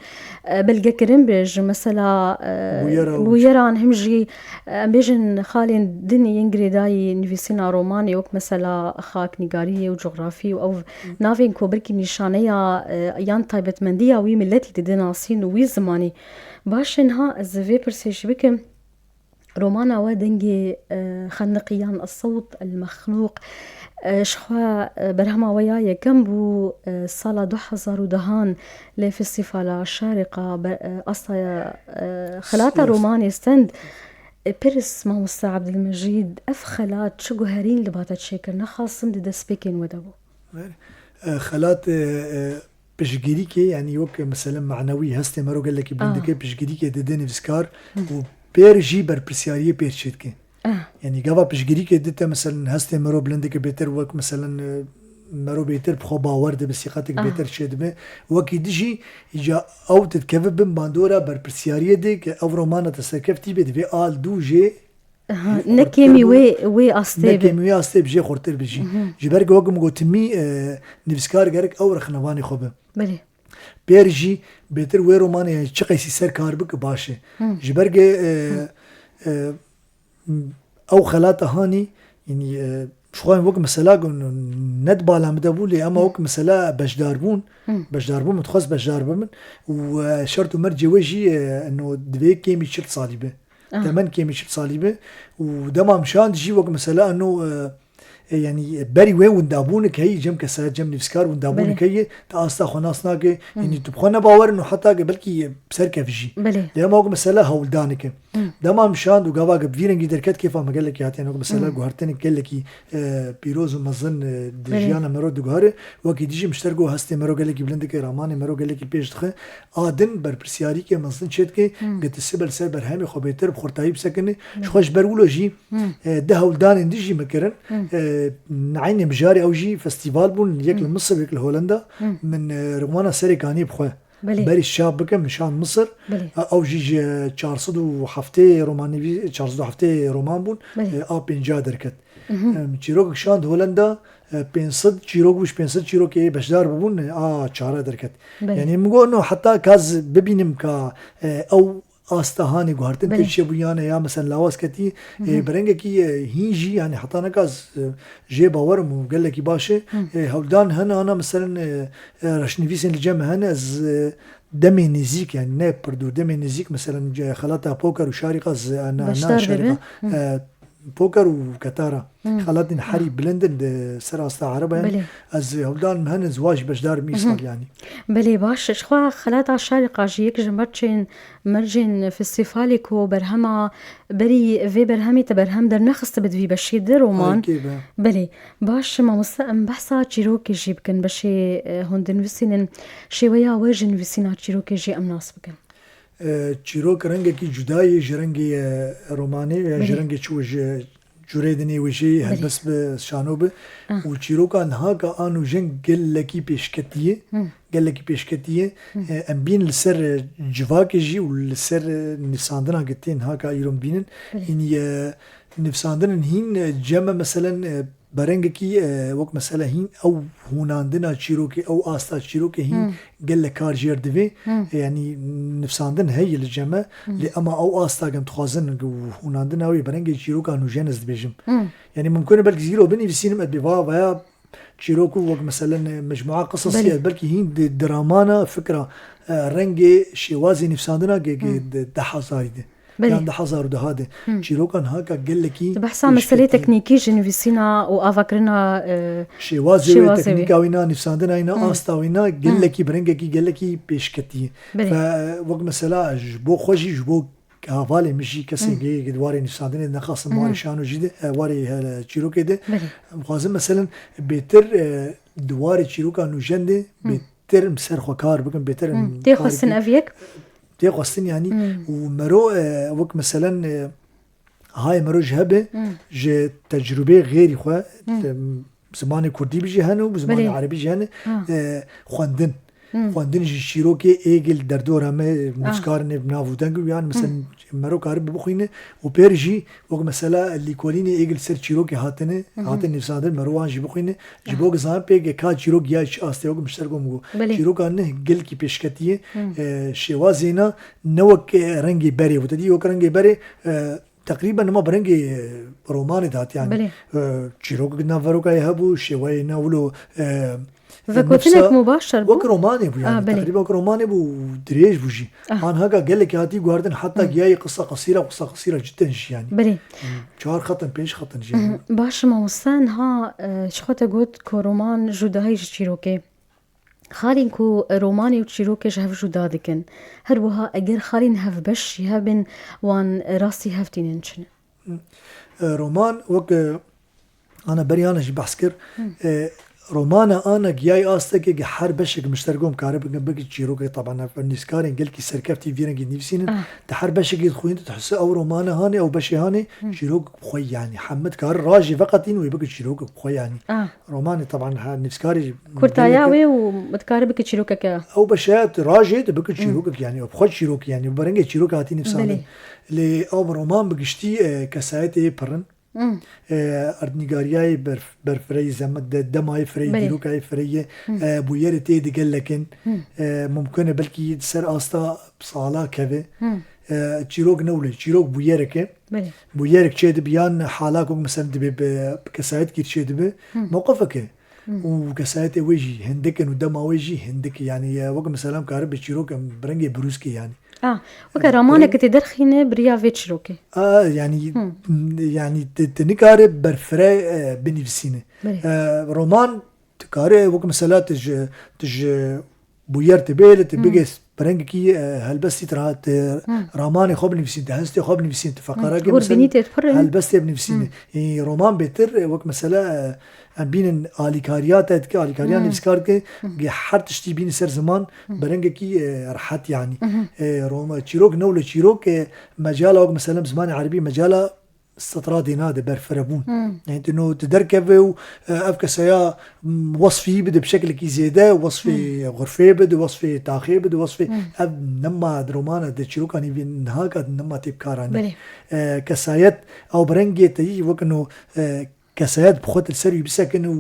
e, belgekirin bi ji mesela, e, Bûyera û bûyeran, him jî, e, em bêjin xalên din yên girêdayî nivîsîna romanê, wek mesela xaknîgariyê û cografî û ew Hı. navên ku belkî nîşaneya, e, yan taybetmendiya wî miletî dide nasîn û wî zimanî. Baş e, niha ez vê pirsê jî bikim. Romana we Dengê, e, Xeniqî yan Sewt el Mexnûq, e, ji xwe, e, berhema we ya yekem bû, e, sala du hezar û dehan li Festîvala Şarîqa be-, e, asta, e, xelata Yes. romanê stend. E, pirs, mamoste Ebdilmecîd, ev xelat çi guherîn li ba te çêkir? Nexasim di destpêkên we de bû. E, xelat, e, e, piştgirîkê, yanî wek mesele manewî hestê mero gelekî bilind Ah. dike, piştgirîkê dide nivîskar Hı. û pêr jî berpirsyariyê pêr çêdike. Ah. Yanî gava piştgirîkê dite, meselen hestê mero bilind dike, bêtir wek meselen, e, mero bêtir bi xwe bawer dibe, sîqetek Ah. bêtir çêdibe. Wekî dijî, îca ew dikeve bin bandora berpirsyariyê de ke ev romana te serkeftî be, divê al dû jê Aha, Jê ne xurtir kêmî bû. wê, wê astê Ne be. kêmî wê astê bi jê xurtir bi jî. Mhm. Ji ber ku wek min gotimî, e, nivîskar gerek ew rexnevanê xwe be. Belê. Pêr jî bêtir wê romanê, yani çi qeysî ser kar bike baş e. Hı. Ji ber ku, e, e, ew xelata hanî, yani, e, ji xwe wek mesela ku ne di bala min de bû, lê ema Hı. wek mesela beşdarbûn, Hı. beşdarbûn min dixwest beşdar bibin û, e, şert û mercê wê jî, e, eno divê kêmî çil salî be. Ah. Temen kêmî çil salî be û dema min şand jî wek mesela eno, e, e, yanî berî wê windabûnik heyî cem kesayet, cem nivîskar windabûnik Belê. heyî, te asta xwe nas nake, Hmm. yanî tu bi xwe ne bawer in û heta ke belkî serkev jî. Belê. Lê ema wek mesela hewldanik e. Hmm. Dema min şand û gava ke bi vî rengî derket kêfa me gelekî hatiye, wek mesela Hmm. guhertinek gelekî, e, pîroz û mezin, e, di Belê. jiyana mero diguhere, wekî dijî min ji te re got hestê mero gelekî bilind dike, ramanê mero gelekî pêş dixe. A din berpirsyarîkê mezin çêdike, Hmm. ke tu sibe li ser berhemê xwe bêtir bi xurtayî bisekine. Hmm. Ji xwe ji ber wilo jî, Hmm. e, di hewldanên din jî min kirin. Hmm. E, eynê mijarê ew jî festîval bûn, yek li Hmm. Misir, yek li Holenda. Hmm. Min, e, romana Serê Kaniyê bi xwe Belê. berî çap bikim, min şand Misir. Belê. E, ew jî ji çar sed û heftê romannivî-, çar sed û heftê roman bûn, Belê. e, a pênca derket. Mhm. Em, çîrokek şand Holenda, e, pênc sed çîrok bû, ji pênc sed çîrokê beşdar bibûn, e, a çara derket. Belê. Yanî min got, no, heta ka ez bibînim ka, e, ew asta hanê guhertin Belê. tê çêbûyane ya, mesela lawaz ketî, e, Mhm. bi rengekî, e, hîn jî, yanî heta neka ez, e, jê bawer im û gelekî baş e. Hı. E, hewldan hene ana, meselen, e, e, reşnivîsên li cem hene, ez, e, demê nêzîk, yanî ne pir dûr, demê nêzîk, meselen, ce-, xelata Poker û Şarîqa ez, e, na-, na Beşdar Şarîqa. dibe. Hı. E, Poker û Ketara. Hmm. Xelatên herî bilind in di ser asta Ereba, yanî Belê. ez hewldan min hene ez wa jî beşdar im îsal, Mhm. yanî. Belê, baş. Ji xwe xelata Şarîqa jî yek ji mercên, mercên festîvalê ku berhema berî vê berhemê te berhem dernexistibû di vî beşê di roman. Belkî be. Belê. Baş, mamoste, em behsa çîrokê jî bikin. Beşê, e, hûn dinivîsînin, şêweya we ji nivîsîna çîrokê jî em nas bikin. E, çîrok rengekî cuda ye ji rengê, e, romanê, ya ji Belê. rengê çi wê ji cûrê dinê wê jê Belê. helbest bi şano bi. Ah. Û çîroka niha ka a nûjen gelekî pêşketî ye. Hı. Gelekî pêşketî ye. Hı. E, em bînin li ser, e, civakê jî û li ser, e, nivîsandina ke tê niha ka îro em bînin. Belê. Hînî, e, nivîsandinên hîn, e, cem e, meselen, e, Bi rengekî, e, wek mesela hîn ew hûnandina çîrokê, ew asta çîrokê hîn Hmm. gelek kar jêr divê. Hmm. E, yanî nivsandin heye li cem me, Hmm. lê ema ew asta gem dixwazin hûnandina wê bi rengê çîroka nûjen ez dibêjim. Hmm. Yanî mimkun e belkî zîro binivîsînim, ez bê va, vaya çîrok û wek mesela mecmua qisasî Belê. ez belkî hîn di, di ramana fikra, e, rengê şêwazê nivsandina ge, ge Hmm. di, di hezarî de. Belê. Yan di hezar û deha de. Hmm. Çîrokan haka gelekî Tu behsa pêşketî meselê ye. teknîkî ji nivîsîna û avakirina, e, Şêwazê wê, şêwazê wê. teknîka wîna, nivîsandina wîna, Hmm. asta wîna Hmm. gelekî bi rengekî gelekî pêşketî ye. Belê. Fe, wek mesela ji bo xwe jî, ji bo hevalê min jî kesê Hmm. gê di warê nivîsandinê de nexasim Hmm. warê şano jî de, e, warê, e, çîrokê de. Belê. Em xwazin meselen bêtir, e, di warê çîroka nûjen de Hmm. bê- bêtir em ser xwe kar bikin, bêtir em Hmm, tê kar xwestin bikin. ev yek? Tê xwestin yanî Hmm. û mero, e, wek meselen, e, hayê mero ji hebe Hmm. ji tecrûbeyê xêrî xwe, Hmm. em, zimanê kurdî bi jî hene û bi zimanê Belê. erebî jî hene, Ha. e, xwendin. Hmm. Xwendin jî çîrokê êgil derdora me, Ah. nivîskarên ê bi nav û deng û yan, meselen, Hmm. mero karibe bixwîne û pêr jî wek mesela lîkolînê êgil ser çîrokê hatine, Mhm. hatine nivîsandin, mero wan jî bixwîne. Ji Ah. bo ku zanin pê ge ka çîrok ya çi astê, wek min ji te re got, Belê. çîroka ne gelkî pêşketî ye, Hmm. e, şêwazê na ne wek, e, rengê berê. Wete dî wek rengê berê, e, teqrîben nima bi rengê, e, romanê de hat, yanî, Belê. e, çîrok di nav verokayê hebû, şêwayê na wilo, e, Vegotinek mubaşer bû? Wek romanê bû yani. Ah, belê. Teqrîben wek romanê bû û dirêj bû jî. Ah. Anha ka gelekî hatî guhardin, heta giyayê qisa qesîra, qisa qesîra cidden jî yani. Belê. Çar xetin, pênc xetin jî yani. Baş, mamoste, niha, e, ji xwe te got ku roman cudayî ji çîrokê. Xalên ku romanê û çîrokê ji hev cuda dikin. Her wiha eger xalên hevbeş jî hebin, wan rastî hev tînin çi ne? E, roman wek, e, ana berî ana jî behs kir. E, romana ana giyayî astekê ki her beşek mişterkom kare bikin, biki çîrokê, taban ev nivîskarên gelkî serkeftî vî rengî nivîsînin. Ah. Di her beşekî dixwîn, tu dihisi ew romana hanê, ew beşê hanê, çîrok bi xwe yani. Hemî dikare rajê veqetîn wê biki çîrok bi xwe yani. Ah. Romanê taban her nivîskarî Kurtaya gelek e. Wê û dikare bike çîrokeke. Ew beşe tu rajê tu bike çîrokek yani, ew bi xwe çîrok yani, bi rengê çîrok hatî nivîsandin. Belê. Lê ew roman bi giştî, e, kesayetê yê pir in. Hmm. E, erdnîgariyayê berf-, berfireyî zemet de, demayê fireyî, Belê. Dîrokayê fireyî, Hmm. e, bûyerê tê di gelek in. Hmm. E, mumkin e belkî di ser asta sala keve. Hmm. E, çîrok ne wile, çîrok bûyerek e. Belê. Bûyerek çê dibe yan halak wek mesela dibe bi, bi kesayet gîr çê dibe. Hmm. Mewqifek e. Hmm. Û kesayetê wê jî hindik in û dema wê jî hindik e. Yani, e, wek mesela em karin bi çîrok em bi rengê birûskê yani. Ah, weke E, romaneke reng- tê derxîne bi riya vê çîrokê. A, yani, Hmm. yani tu, tu nikare berfire, e, binivîsîne. Belê. E, roman tu kare wek mesela tu ji, tu ji bûyer tu bê, li tu Hmm. bigê bi rengekî, e, helbestî tu ra-, tu Hmm. ramanê xwe binivîsîn, tu hestê xwe binivîsîn, tu Hmm. feqarakê Gor mesela bînî tê pir e. helbestê binivîsîn. Hmm. Ê, roman bêtir, e, wek mesela, e, em bînin alîkariya te dike, alîkariya Hmm. nivîskar dike, Hmm. gi her tiştî bînî ser ziman, Hmm. bi rengekî, e, rehet yani. Hmm. E, roma-, çîrok ne wile çîrok, e, mecala wek mesela zimanê erebî mecala stratê nade berfirebûn. Hmm. Yani tu no tu derkeve û, e, ev keseya, m, wesfî bide bi şeklekî zêde, wesfê Hmm. xurfê bide, wesfê taxê bide, wesfê Hmm. ev nema di romana de çîrokanî vî niha ka nema tê bikaranî. Belê. E, kesayet ew bi rengê te yî wek no, e, kesayet bi xwe li ser wî bisekin û,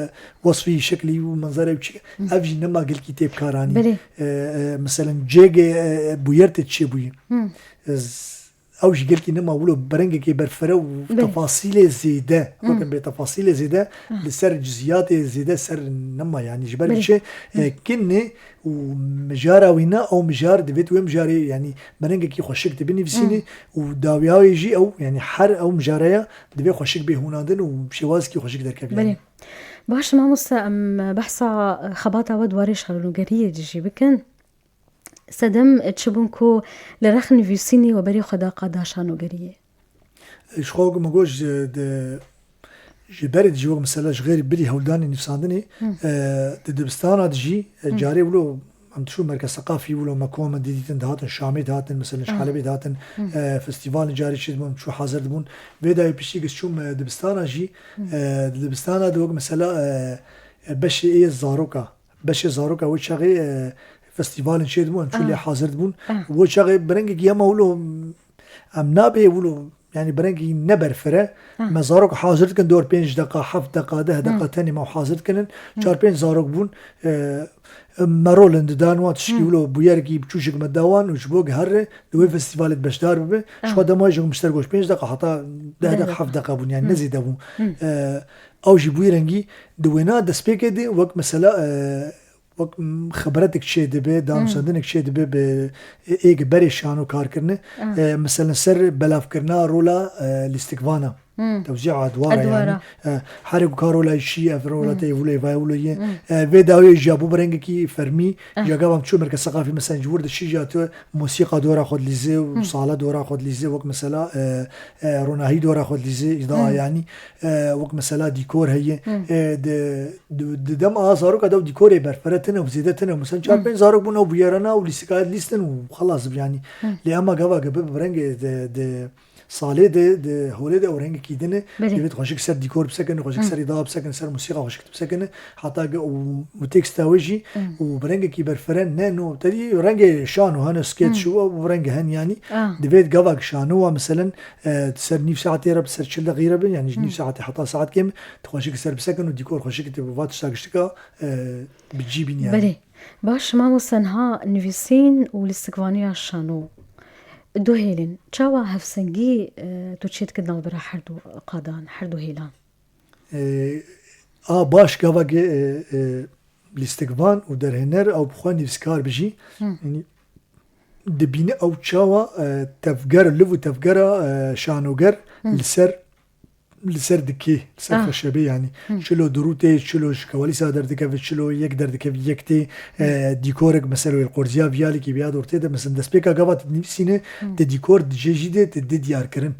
e, wesfî şeklî û menzere û çi, Hmm. ev jî nema gelkî tê bikaranî. Belê. E, e, meselen cêgê, e, e, bûyer tê çêbûyî. Hmm. E, z-, Ew jî gelkî nema wilo bi rengekê berfire û Belê. tefasîlê zêde, Hmm. weke bê tefasîlê zêde, Ah. li ser ciziyatê zêde ser nema, yani ji ber Belê. çi, Hmm. e, kinê û mijara wî ne, ew mijar divêt wê mijarê, yani bi rengekî xweşik tu binivîsînî Hmm. û dawiya wê jî ew, yani her ew mijareya divê xweşik bê hûnandin û şêwazekî xweşik derkeve, yani. Belê. Baş, mamoste, em behsa xebata we di warê şanogeriyê de jî bikin. Sedem çi bûn ku li rex nivîsînê we berê xwe da qada şanogeriyê? Ji xwe wek min got, ji, di, ji berê de jî wek mesela ji xêrî birî hewldanê nivîsandinê, Hı. e, di dibistana de jî, e, Hı. carê wilo em diçûn Merkez Seqafî wilo me kom me didîtin, dihatin Şamê dihatin, mesela ji Hı. Helebê dihatin, Hı. e, festîvalên carê çêdibûn, em çû hazir dibûn. Vê dayê piştî giş çûm, e, dibistana jî, Hı. e, di dibistana de wek mesela, e, e, beşê ê zaroka, beşê zaroka wê çaxê, e, festîvalên çêdibûn, em çû Ah. lê hazir dibûn. Ah. Wê çaxê bi rengekî hema wilo, em nabê wilo, yani bi rengekî ne berfire. Ah. Me zarok hazir dikin, dor pênc deqa, heft deqa, deh deqa Hmm. tenê me hazir dikinin. Hmm. Çar pênc zarok bûn, e, me rol in didan wan tişkî Hmm. wilo bûyerekî biçûşik me da wan û ji bo gihere di wê festîvalê de beşdar bibe. Ji Ah. xwe dema jî mişter goş pênc deqa heta deh Deh deqa, deqa. heft deqa bûn, yani Hmm. ne zêde bûn. Hmm. E, Ew jî bûyî rengî di wêna destpêkê de wek mesela, e, wek, m, xibretek çê dibe, Hmm. danûstendinek çê dibe bi, e, êk berê şano karkirine. Ah. E, mesela ser belavkirina rola, e, lîstikvana. Hmm. Tewzîa dwara A dwara. yani. E, herê ku ka rola şî, ev rola Hmm. tê wilo, vay wilo ye. Hmm. E, vê dawiyê jî ya bû bi rengekî fermî. Ah. Ya gava em çû Merkez Seqafî mesela ji wir de şî jî ya tu musîqa dora xwe dilîze û Hmm. sala dora xwe dilîze, wek mesela, e, e, ronahî dora xwe dilîze, îda Hmm. yani. E, wek mesela dîkor heye. Hmm. E, di, di, di dem a zaroka de ew dîkorê berfire tine û zêde tine. Mesela çar Hmm. pênc zarok bûn ew bûyerana û lîstikayê lîstin û xelas bû yani. Hmm. Lê ema gava ge bi, bi rengê di, di salê de, di holê de ew rengekî din e. Belê. Divêt xweşik ser dîkor bisekine, xweşik Hmm. ser îda bisekine, ser musîqa xweşik bisekine. Heta ge û, û teksta wê jî Hmm. û bi rengekî berfire ne no. Tedî rengê şano hene, skeç Hmm. û ew rengê hen yani. Ah. Divêt gava ge şano wa meselen, e, ser nîv saetê re, ser çil deqî re bin, yani ji nîv Hmm. saetê heta saet kêm, tu xweşik ser bisekin û dîkor xweşik tu va tişta giştika, e, bi cî bîn yani. Belê. Baş, mamoste, niha nivîsîn û lîstikvaniya şano du hêlên. Çawa hevsengî, e, tu çêdikî navbera her du qadan, her du hêlan? E, a baş gava ge, e, e, Lîstikvan û derhêner ew bi xwe nivîskar bi jî. Yanî dibîne ew çawa, e, tevger, liv û tevgera, e, şanoger li ser, li ser dikê, li ser Ah. xeşebê yanî. Çilo durû tê, çilo ji kewalîsa derdikeve, çilo yek derdikeve, yek tê, e, dîkorek mesela wê li qorziya viyalekî bi ya dor tê de, mesela destpêka gava tu dinivîsîne, te dîkor di cê jî de te dê diyar kirin.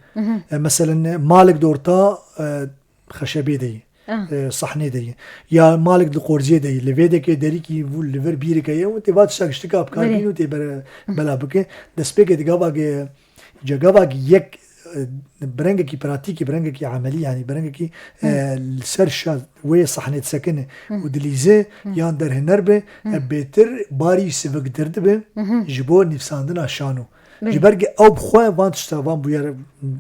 E, meselen, e, malek di orta, e, xeşebê de ye. Ah. E, sahnê de ye. Ya malek di qorziyê de ye. Li vê dekê derîkî vû li vir bîreke ye û tê va tişta giştika bi kar Belê. bîn û tê bere, bela bike. Destpêkê di gava ge, cegava ge yek, e, bi rengekî pratîkî, bi rengekî emelî, yanî bi rengekî, e, li ser şa-, wê sahnê disekine û dilîze yan derhêner be, e, bêtir barî siviktir dibe ji bo nivîsandina şano. Belê. Ji ber ku ew bi xwe van tişta, van bûyer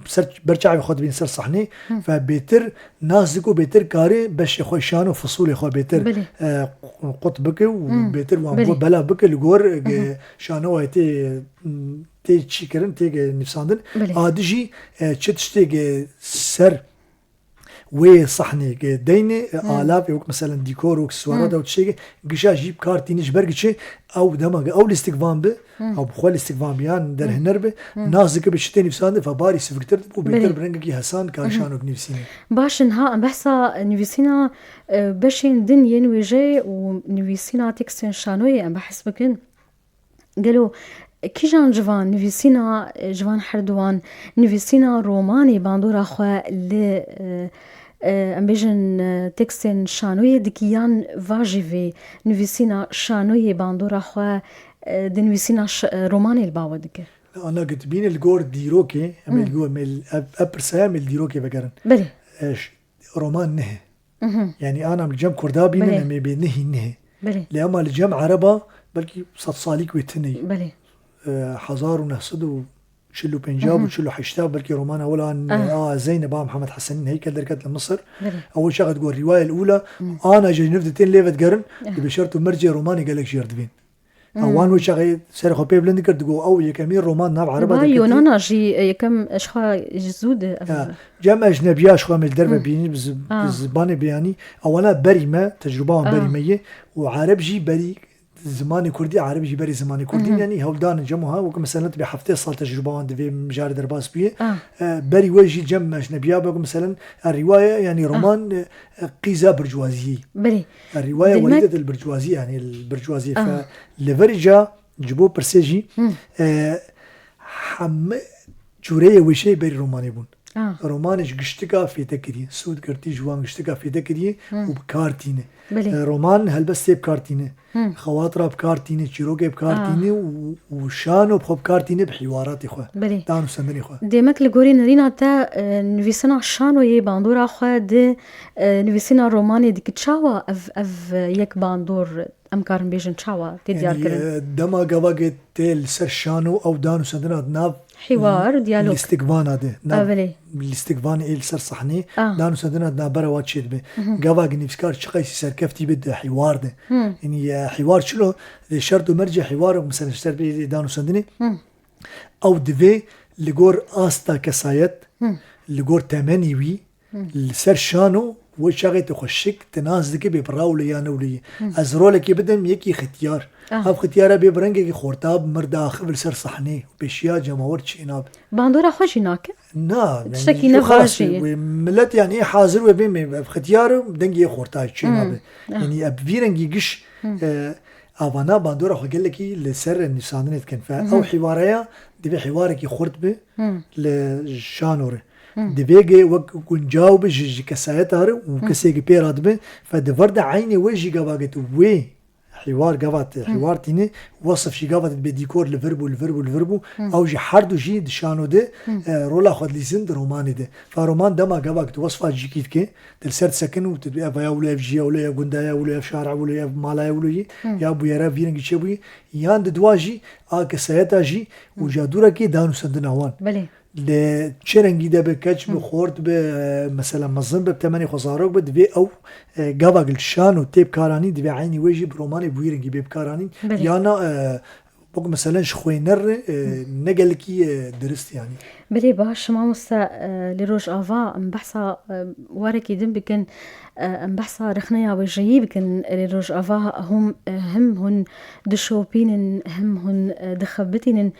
ser, ber çavê xwe dibîn ser sahnê, Hı. ve bêtir nas dike û bêtir kare beşê xwe şan û fisulê xwe bêtir, Belê. e, qut bike û Hı. bêtir wan Belê. bo bela bike li gor, e, Hı hı. şano wê tê, tê çîkirin, tê nivîsandin. Belê. A di jî, e, çi tiştê ser wê sahnê ke deyne, e, Hmm. alav, e, wek meselen dîkor, wek suwara Hmm. da û tiştê ke gişa jî bi kar tîne ji ber ki çi ew dema ke ew lîstikvan bi, Hmm. ew bi xwe lîstikvan bi yan derhêner bi, Hmm. nas dike bi çi tê nivîsandin, ve barî siviktir dibe û bêtir Belê. bi rengekî hesan kar Mhm. şanok nivîsîne. Baş in ha, em behsa nivîsîna, e, beşên din yên wêjeyê û nivîsîna tekstên şanoyê em behs bikin. Gelo kîjan ji van nivîsîna, ji van herduwan nivîsîna romanê bandora xwe li, e, e, em bêjin, e, tekstên şanoyê dikî yan va jî vê nivîsîna şanoyê bandora xwe, e, di nivîsîna ş-, e, romanê li ba we dike? Ana gotibînê li gor dîrokê, em ê Hmm. li gor, em ê li, ev, ev pirsaya em ê li dîrokê vegerin. Belê. E, ş-, roman nihê. Mhm. Yanî ana em li cem Kurda bînin, Belê. em ê bê nihî nihê. Belê. Lê ema li cem Ereba belkî sed salîk wê tune ye. Belê. E, hezar û neh sed û çil û pênc Aha. û çil û heşt belkî romana wila Ah. a Zeyneba Mihemed Hesenîn heykel derket li Misir. Belê. Ew çaxet got rîwayel ûla, Hmm. ana ji niv ditin lê vedigerin, Ah. dibê şert û mercê romanê gelek jêr dibên. Hmm. Wan wê çaxê serê xwe pê bilind dikir, digot, ew yekemîn roman nav Ereba Ba derketî. Yonana jî, e, yekem ji xwe ji zû de ev Ya, cem ecnebiya ji xwe em ê li derve Hmm. bînî, bi zi-, Ah. bi zibanê biyanî, ewana berî me, tecrûba wan Ah. berî me ye û Ereb jî berî zimanê Kurdî, Ereb jî berî zimanê Kurdî, Mhm. yanî hewldan cem wiha, wek meselen tu bê heftê sal tecrûba wan di vê mijarê derbas bûye. Ah. E, berî we jî cem ecnebiya be, wek meselen, e, rîwaye, yanî Ah. roman, e, e, qîza bircwaziyê. Belê. E, rîwaye Demek welîdet el bircwazî, yanî el bircwazî Ah. fe. Li verî ca, ji bo pirsê jî, Hmm. e, heme cûreyê wêşeyê berî romanê bûn. Ah. Romanê ji giştika fêde kiriye, sûd girtî ji wan giştika fêde kiriye Hmm. û bi kar tîne. Belê. E, roman helbestê bi kar tîne. Hmm. Xewatira bi kar tîne, çîrokê bi kar Ah. tîne û, û şano bi xwe bi kar tîne bi hîwaratê xwe, Belê. danûsendinê xwe. Demek li gorî nerîna te, e, nivîsina şanoyê bandora xwe di, e, nivîsina romanê dike. Çawa ev, ev, e, yek bandor em karin bêjin çawa tê diyar Yanî, kirin? e, dema gavagê tê li ser şano ew danûsendina di nav Hîwar, diyalog. lîstikvana de, nav Ah, belê. lîstikvanê ê li ser sahnê Ah. danûsendina di navbera wa çêdibe. Mhm. Gavagê nivîskar çiqasî serkeftî be di hîwar de. Hmm. Yanî, e, hîwar çilo, e, şert û mercê hîwar, mesela ji ser bê danûsendinê, Hmm. ew divê li gor asta kesayet, Hmm. li gor temenî wî, Hmm. li ser şano, wê çaxê tu xwe şik, tu nas dikî bê bi rawle ya newleyî. Hmm. Ez rolekê bidim yekî xitiyar. Ah. Ev xitiyara bê bi rengekî xorta, bi mirdaxi, bi li ser sahnê û pêşiya cemawer çênabe. Bandora xwe jî nake? Na, Tiştekî yanî, ne xwe xalas, jî. wê milet, yanî, hazir wê bê me, ev xitiyar dengê xorta çênabe. Hmm. Ah. Yanî, ev vî rengî giş, Hmm. e, avana bandora xwe gelekî li ser nivîsandinê dikin. Fe, Mhm. ew hîwareya divê hîwarekî xurt be Hmm. li şano re. Hmm. Divê ge wek guncaw be ji, ji kesayeta re û Hmm. kesê ki pê re dibe. Fe di vir de eynê wê jî gava get wê hîwar gava te, Hmm. hîwar tîne, wesif jî gava te dibe dîkor li vir bû, li vir bû, li vir bû. Hmm. Ew jî her du jî di şano de, Hmm. e, rola xwe dilîzin di romanê de. Fe roman dema gava ki tu wesfa cîkî dike, tu li ser disekin û tu dibê ev ya wilo, ev cî ya wilo, ev gunda ya wilo, ev şara wilo, ev mala ya wilo yî, Hmm. ya bûyera vî rengî çêbûyî, yan di dua jî a kesayeta jî û Hmm. cadûrekê danûsendina wan. Belê. Li çi rengî de be, keç be, Hı. xort be, e, mesela mezin be, bi temenê xwe zarok be, divê ew, e, gava gil şano tê bikaranîn, divê eynî wê jî bi romanê bi wî rengî bê bikaranîn. Belê. Yana, e, Wek meselen ji xwêner re, e, ne gelekî, e, dirist yanî. Belê baş, mamoste, e, li Rojava em behsa, e, warekî din bikin, e, em behsa rexneya wêjeyî bikin li Rojava hûn, e, him hûn dişopînin, him hûn, e, dixebitînin,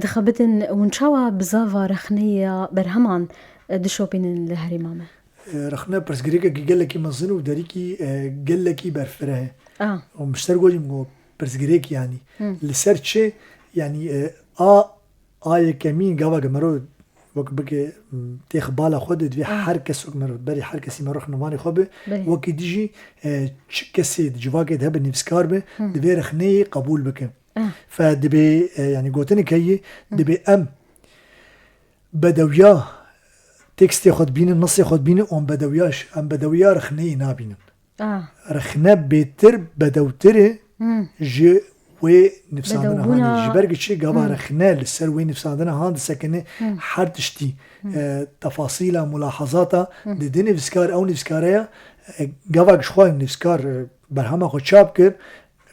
dixebitin, hûn çawa bi zava rexneya berheman, e, dişopînin li herêma me? E, rexne pirsgirêkekî gelekî mezin û derîkî, e, gelekî berfireh e. Ah. Û min ji te re got, min got pirsgirêk yanî. Hmm. Li ser çi? Yanî, e, a, a yekemîn gava ke mero wek bike, m, têx bala xwe de divê Ah. her kes wek mero berî her kesî mero rexnevanê xwe be. Belê. Wekî dijî, e, çi kesê di civakê de hebe nivîskar be, Hmm. divê rexneyê qebûl bike. Ah. Fe dibê, e, yanî gotinek heye, Hmm. dibê em bedewiya tekstê xwe dibînin, nesê xwe dibînin, em bedewiya, em bedewiya rexneyê nabînin. Ah. Rexne bêtir bedewtir e Hmm. ji wê nivîsandina Bedewbûna hanê. Ji ber ki çi gava Hmm. rexne li ser wê nivîsandina han disekine Hmm. her tiştî, Hmm. e, tefasîla, mulahazata Hmm. dide nivîskar, ew nivîskareya, e, gava ji xwe nivîskar, e, berhema xwe çap kir,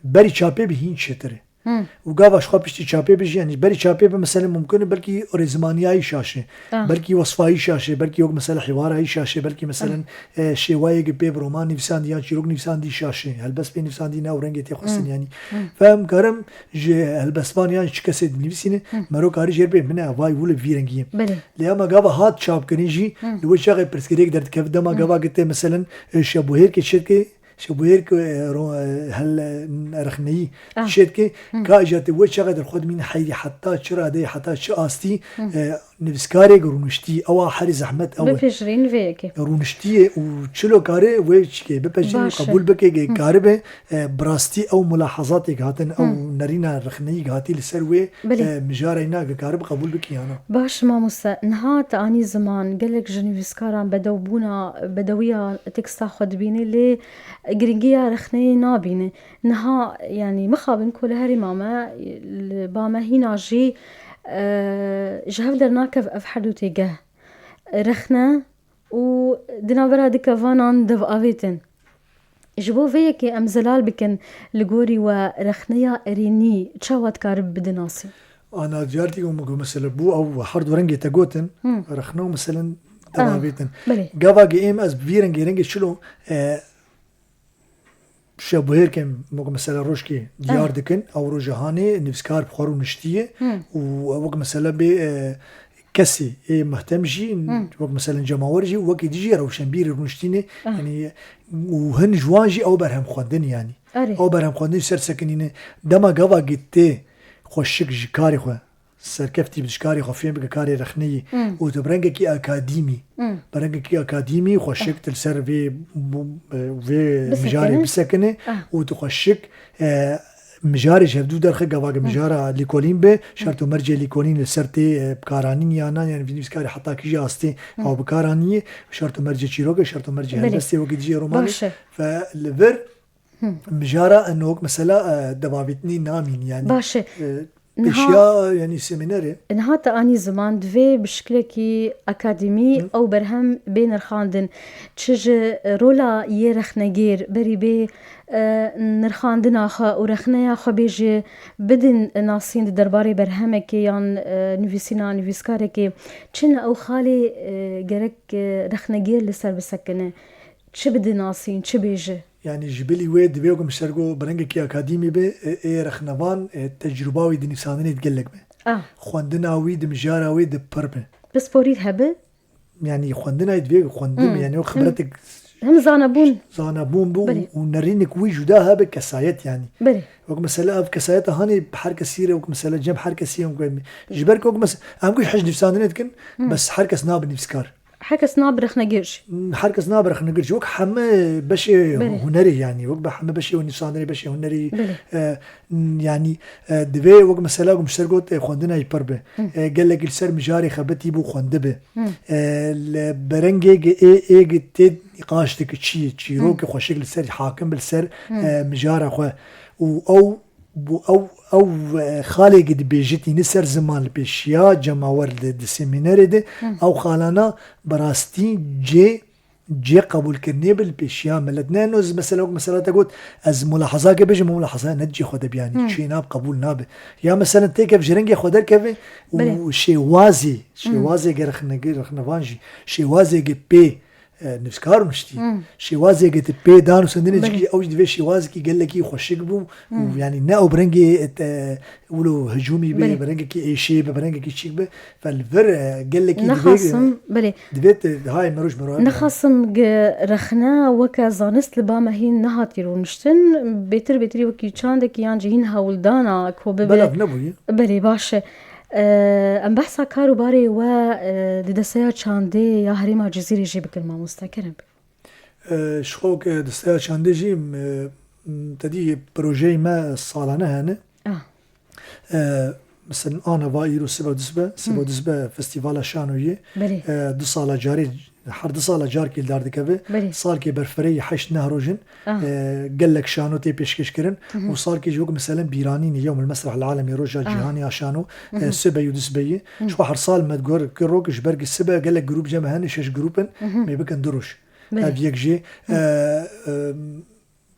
berî çapê bi hîn çêtir e. Hmm. Û gava ji xwe piştî çapê be jî, yanî berî çapê be, mesele mumkin e, belkî rêzimaniya yî şaş e, Ah. belkî wesfa yî şaş e, belkî wek mesele hîwara yî şaş e, belkî meselen, Ah. e, şêwayeke pê bi roman nivîsandî yan çîrok nivîsandî şaş e, helbest pê nivîsandî ne ew rengê tê xwestin Hmm. yanî. Hmm. Fe em karim ji helbestvan yan çi kesê dinivîsîne, Hmm. mero karî jêr bê bine, vay wile vî rengî ye. Belê. Lê ema gava hat çapkirin jî, Hmm. li wê çaxê pirsgirêk derdikeve, dema Hmm. gava gite meselen, e, şebûhêrkê çêdike, Şebûhêrk, e, ro-, e, hel, e, rexneyî Ah. çêdike, Hmm. ka îca te wê çaxê derxwe dimîne heyrî heta çi radeyê, heta çi astî, Hmm. e, nivîskarek rûniştî, ewa herî zehmet ew e. Bipejirîn vê yekê. Rûniştî ye û çilo kare wê çikê bipejirî, Baş e. qebûl bike, ge Hmm. karibe, e, bi rastî ew mulahazatêk hatin, ew Hmm. nerîna rexneyî hatî li ser wê, Belê. e, mijareyna ge karibe qebûl bike yana. Baş mamoste, niha te anî ziman, gelek ji nivîskaran bedewbûna, bedewiya teksta xwe dibîne, lê giringiya rexneyê nabîne. Niha, yanî, mixabin ku li herêma me, li ba me hîna jî, e, ji hev dernakev ev her du têgeh. Rexne û di navbera du kevanan dev avêtin. Ji bo vê yekê em zelal bikin, li gorî we rexneya erênî çawa dikaribe bide nasîn? Ana diyar dî ku mesela bû ew her du rengê te gotin, Hmm. rexne û meselen Ah, dev avêtin. belê. Gava ge êm ez bi vî rengê, rengê çilo, e, şebûhêrkên wek mesela rojkê diyar Ah. dikin, ew roja hanê nivîskar bi xwe rûniştiye Hmm. û wek mesela bê, e, kesê ê mehtem jî, Hmm. wek mesela cemawer jî, wekî dijî rewşenbîrî rûniştîne, Ah. yanî û hin ji wan jî ew berhem xwendin yanî. Erê. Ew berhem xwendin ser sekinîne. Dema gava gitê xweşik ji karê xwe serkeftî bi, ji karê xwe fêm bike, karê rexneyî Hmm. û tu bi rengekî akadîmî, Hmm. bi rengekî akadîmî xweşik Ah. tu li ser vê, bu, vê Bisekine. mijarê bisekine Ah. û tu xweşik, e, mijarê ji hevdû derxe, gava ge Hmm. mijara lîkolîn be, şert û mercê lîkolîn li ser tê, e, bikaranîn yana, yani vî nivîskarê heta kî jî astê Hmm. ew bikaranî ye, şert û mercê çîrokê, şert û mercê Belê. helbestê wekî dijî romanê. Baş e. Fe li vir Hmm. Mijara eno wek mesela, e, devavîtinî namîn yani. Baş e. E, Niha pêşiya yani semînerê. Niha te anî ziman divê bi şiklekî akademî Hı. ew berhem bê nirxandin. Çi ji rola yê rexnegêr berî bê, e, nirxandina xwe û rexneya xwe bê jî bidin nasîn di derbarê berhemekê yan, e, nivîsîna nivîskarekê. Çi ne ew xalê, e, gerek, e, rexnegêr li ser bisekine? Çi bide nasîn, çi bêje? Yani ji bilî wê divê ku min ser got bi rengekî akadîmî be, e, ê rexnevan, e, tecrûba wî di nivîsandinê di gelek be. Ah. Xwendina wî di mijara wê di pir be. Pisporî hebe? Yani xwendina wî divê ku xwendim, Hmm. yani o Hem, xibretek hem zanebûn. zanebûn bû û, Belê. û nerînek wî cuda hebe kesayet yani. Belê. Wek mesela ev kesayeta hanê her kesî re, wek mesela cem her kesî, wek ji ber ku wek mes-, em ku hej nivîsandinê dikin, Hmm. bes her kes nabe nivîskar. Her kes nabe rexnegir jî. Her kes nabe rexnegir jî. Wek heme beşê Belê. hunerê yani. Wek be heme beşê nivîsandinê, beşê hunerî, Belê. e, n-, yani, e, divê wek mesela ku min ser got, e, xwendina yî pir be. Hı. E, gelek li ser mijarê xebitî bû xwendibe. Hı. E, li berengê ge ê, ê ge tê nîqaş dike çi ye, çîrokê Hı. xweşik li ser hakim be li ser, Hı. e, mijara xwe. Û ew Bû ew, ew, e, xalê ki dibêjitîne ser ziman li pêşiya cemawer di, di semînerê de, Hı. ew xalana bi rastî cê cê qebûlkirinê bi li pêşiya milet. Ne, no, ez mesela, wek mesela te got, ez mulahazake bêjim, mulahazaya ne cê xwe de biyanî, Hmm. çê nab qebûl nabe. Ya mesela têkev ji rengê xwe derkeve û Belê. şêwazê, Hmm. şêwazê ge rexne-, ge rexnevan jî, şêwazê ge pê, e, nivîskar niştî. Hmm. Şêwazê ge ti pê dan û sendinê Belê. cikî, ew jî divê şêwazekî gelekî xweşik bû û Hmm. yanî ne ew bi rengê, e, te, wilo hicûmî be, Belê. bi rengekî êşê be, bi rengekî çîk be. Fe li vir, e, gelekî divê, Nexasim, belê. divê te, hay meroj meroj. Nexasim ge rexne weke zanist li ba me hîn nehatî rûniştin. Bêtir bêtirî wekî çandekî yan jî hîn hewldana ku bibe. Belav nebûye. Belê, baş e. E, em behsa kar û barê we, e, di desteya çandê ya herêma Cizîrê jî bikin, mamoste, kerem. E, ji xwe weke desteya çandê jî, e, te dî projeyê me salane hene. Ah. E, mesela ana va îro sibe û dusbe, sibe û Hmm. dusbe festîvala şanoyê. Belê. E, du sala carê, her du sala carkê li dar dikeve. Belê. Salkê berfireyê heşt neh roj in. Ah. E, gelek şano tê pêşkêş kirin. Mhm. Û salkê jî wek mesela bîranînê yewm el mesreh el alemî, roja Ah. cîhanê ya şano, Mhm. e, sibe û dusbeyê. Mhm. Ji xwe her sal me digor kir rok ji ber ku sibe gelek grûp cem hene, şeş grûp in, Mhm. mê bikin du roj. Belê. Ev yek jî, Hı. e, e,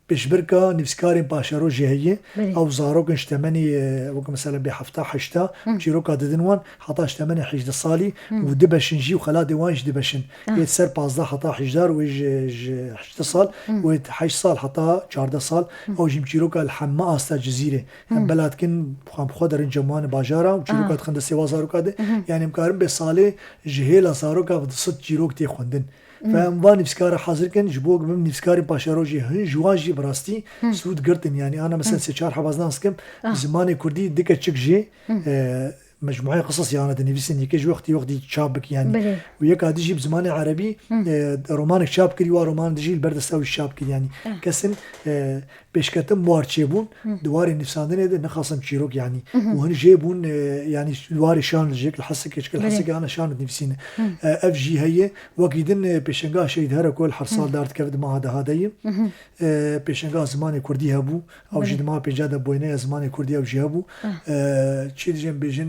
pêşbirka nivîskarên paşerojê heye. Belê. Ew zarok in ji temenê, e, wek mesela bê hefta heşta, Hı. çîroka didin wan, heta ji temenê hejdeh salî Hı. û dibeşin jî û xelatê wan jî dibeşin. Ah. Ê ser pazdeh heta hejdeh û ji, ji hejdeh sal Hı. û ê heşt sal heta çardeh sal, Hı. ew jî çîroka li hemî asta Cizîrê. Hı. Em bela dikin, xwe bi xwe derin cem wan bajara û çîroka Ah. dixin destê wan zaroka de. Hı hı. Yani em karin bê salê ji hêla zaroka bi du sed çîrok tê xwendin. Hı. Fe em van nivîskara hazir kin, ji bo ku bibin nivîskarên paşerojê hin ji wan jî bi rastî Hı. sûd girtin. Yani ana mesela Hı. sê çar heba ez nas kim, Ah. bi zimanê kurdî du keçik jî, Hı. e, mecmueyê qisas yana dinivîsin, yekê ji wextî wextî çap bik yani. Belê. Û yeka dî jî bi zimanê erebî, Hı. e, romanek çap kirî, wa roman dî jî li ber desta wî çap kirî yani. Ah. Kesin, e, pêşketin bi war çêbûn, Hı. di warê nivîsandinê de nexasim çîrok yanî. Hı hı. Û hin jê bûn, e, yanî di warê şan li jêk li Hesekê, çike li Belê. Hesekê ana şan dinivîsîne. Hı. E, ev jî heye, wekî din, e, pêşenga Şehîd Herekol her sal Hı. dar dikeve di meha deha de ye. Hı hı. E, pêşenga zimanê kurdî hebû, ew jî Belê. di meha pênca de boyneya zimanê kurdî ew jî hebû. Ah. E, çi dijin bêjin,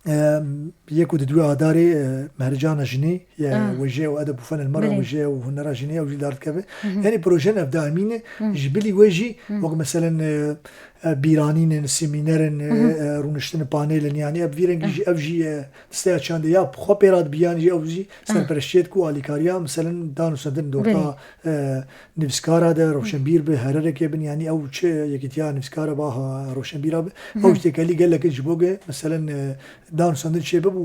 Em, yek û di duwê Adarê, e, Mehricana Jinê, ye, Ah. wêje û edeb û fen el mera, Belê. wêje û hunera jinê ew jî dar dikeve. Hı hı. Yani projen ev daimî ne, Hı. ji bilî wê jî, Hı. wek meselen, e, e, bîranîn in, semîner in, e, Hı hı. e, rûniştin panel in, yani ev vî rengî Ah. jî, ev jî, e, desteya çandê ya xwe pê re dibiyan jî ew jî Ah. serpereştiyê diku alîkariya, meselen dan û sendin di Belê. orta, e, nivîskara de, rewşenbîr bi, hererekê bin, yanî ew çi yekîtiya nivîskara ba ha, rewşenbîra bi, Hı. ew ji têkelî gelek ji bo ge, meselen, e, dan û sendin çê bib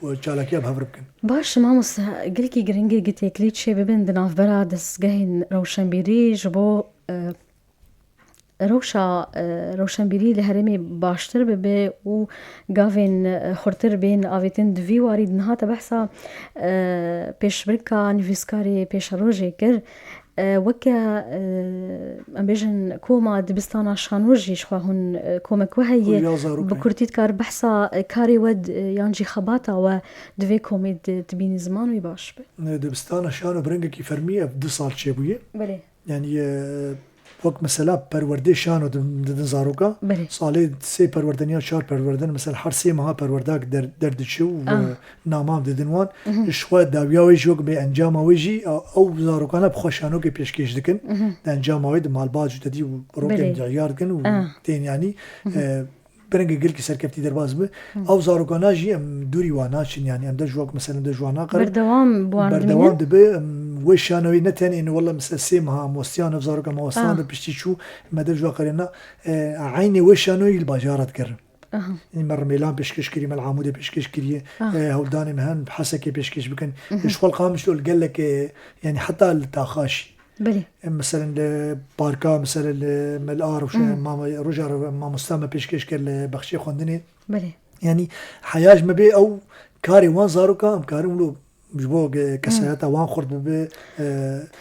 û, e, çalakiya bi hev re bikin. Baş, mamoste, gelkî giring e gi têkilî çê bibin di navbera dezgehên rewşenbîrî ji bo, e, rewşa, e, rewşenbîrî li herêmê baştir bibe û gavên, e, xurtir bên avêtin. Di vî warî de niha te behsa, e, pêşbirka nivîskarê pêşerojê kir. E, weke, e, em bêjin koma dibistana şano jî ji xwe hûn, e, komek we heye. Xuya zarok Bi heye. kurtî dikar behsa, e, karê we d-, e, yan jî xebata we di vê komê de dibînî ziman wî baş be. E, dibistana şano bi rengekî fermî ev du sal çêbûye. Belê. Yani, e, wek mesela perwerdê şano di-, didin zaroka. Belê. Salê sê perwerden ya çar perwerden, mesela her sê meha perwerdak der-, derdiçe û, Ah. e, naman didin wan. Mhm. Ji xwe dawiya wê jî wek bê encama wê jî, e, ew zarokana bi xwe şanokê pêşkêş dikin. Mhm. Di encama wê di malbat jî te dî û rokên Belê. diyar dikin û Ah. tên yani, Mhm. e, bi rengê gelkî serkeftî derbas bi. Hı. Ew zarokana jî em dûrî wan naçin, yani em de ji wek meselen de ji wan naqerin. Berdewam bi wan Berdewam dimînin. dibe, em wê şanoyê ne tenê ne wele mesela sê meha mostiyan ev zaroka mawestan Ah. de piştî çû me de ji wek qerêna, e, eynê wê şanoyî li bajara dikirin. Aha. Yanî me Rimêlan pêşkêş kirî, me li Amûdê pêşkêş kiriye, Ah. e, hewldanê me hen bi Hesekê pêşkêş bikin. Mhm. Ji xwe li Qamişlo li gelek, e, yani heta li Taxaş. Belê. Em, meselen li parka, meselen li Mela Rewşe, Hmm. mama, roja re-, mamosta me pêşkêş kir li bexçê xwendinê. Belê. Yanî heya ji me bê ew karê wan zaroka em karin wilo ji bo ge-, Hmm. kesayeta wan xurt bibe, e,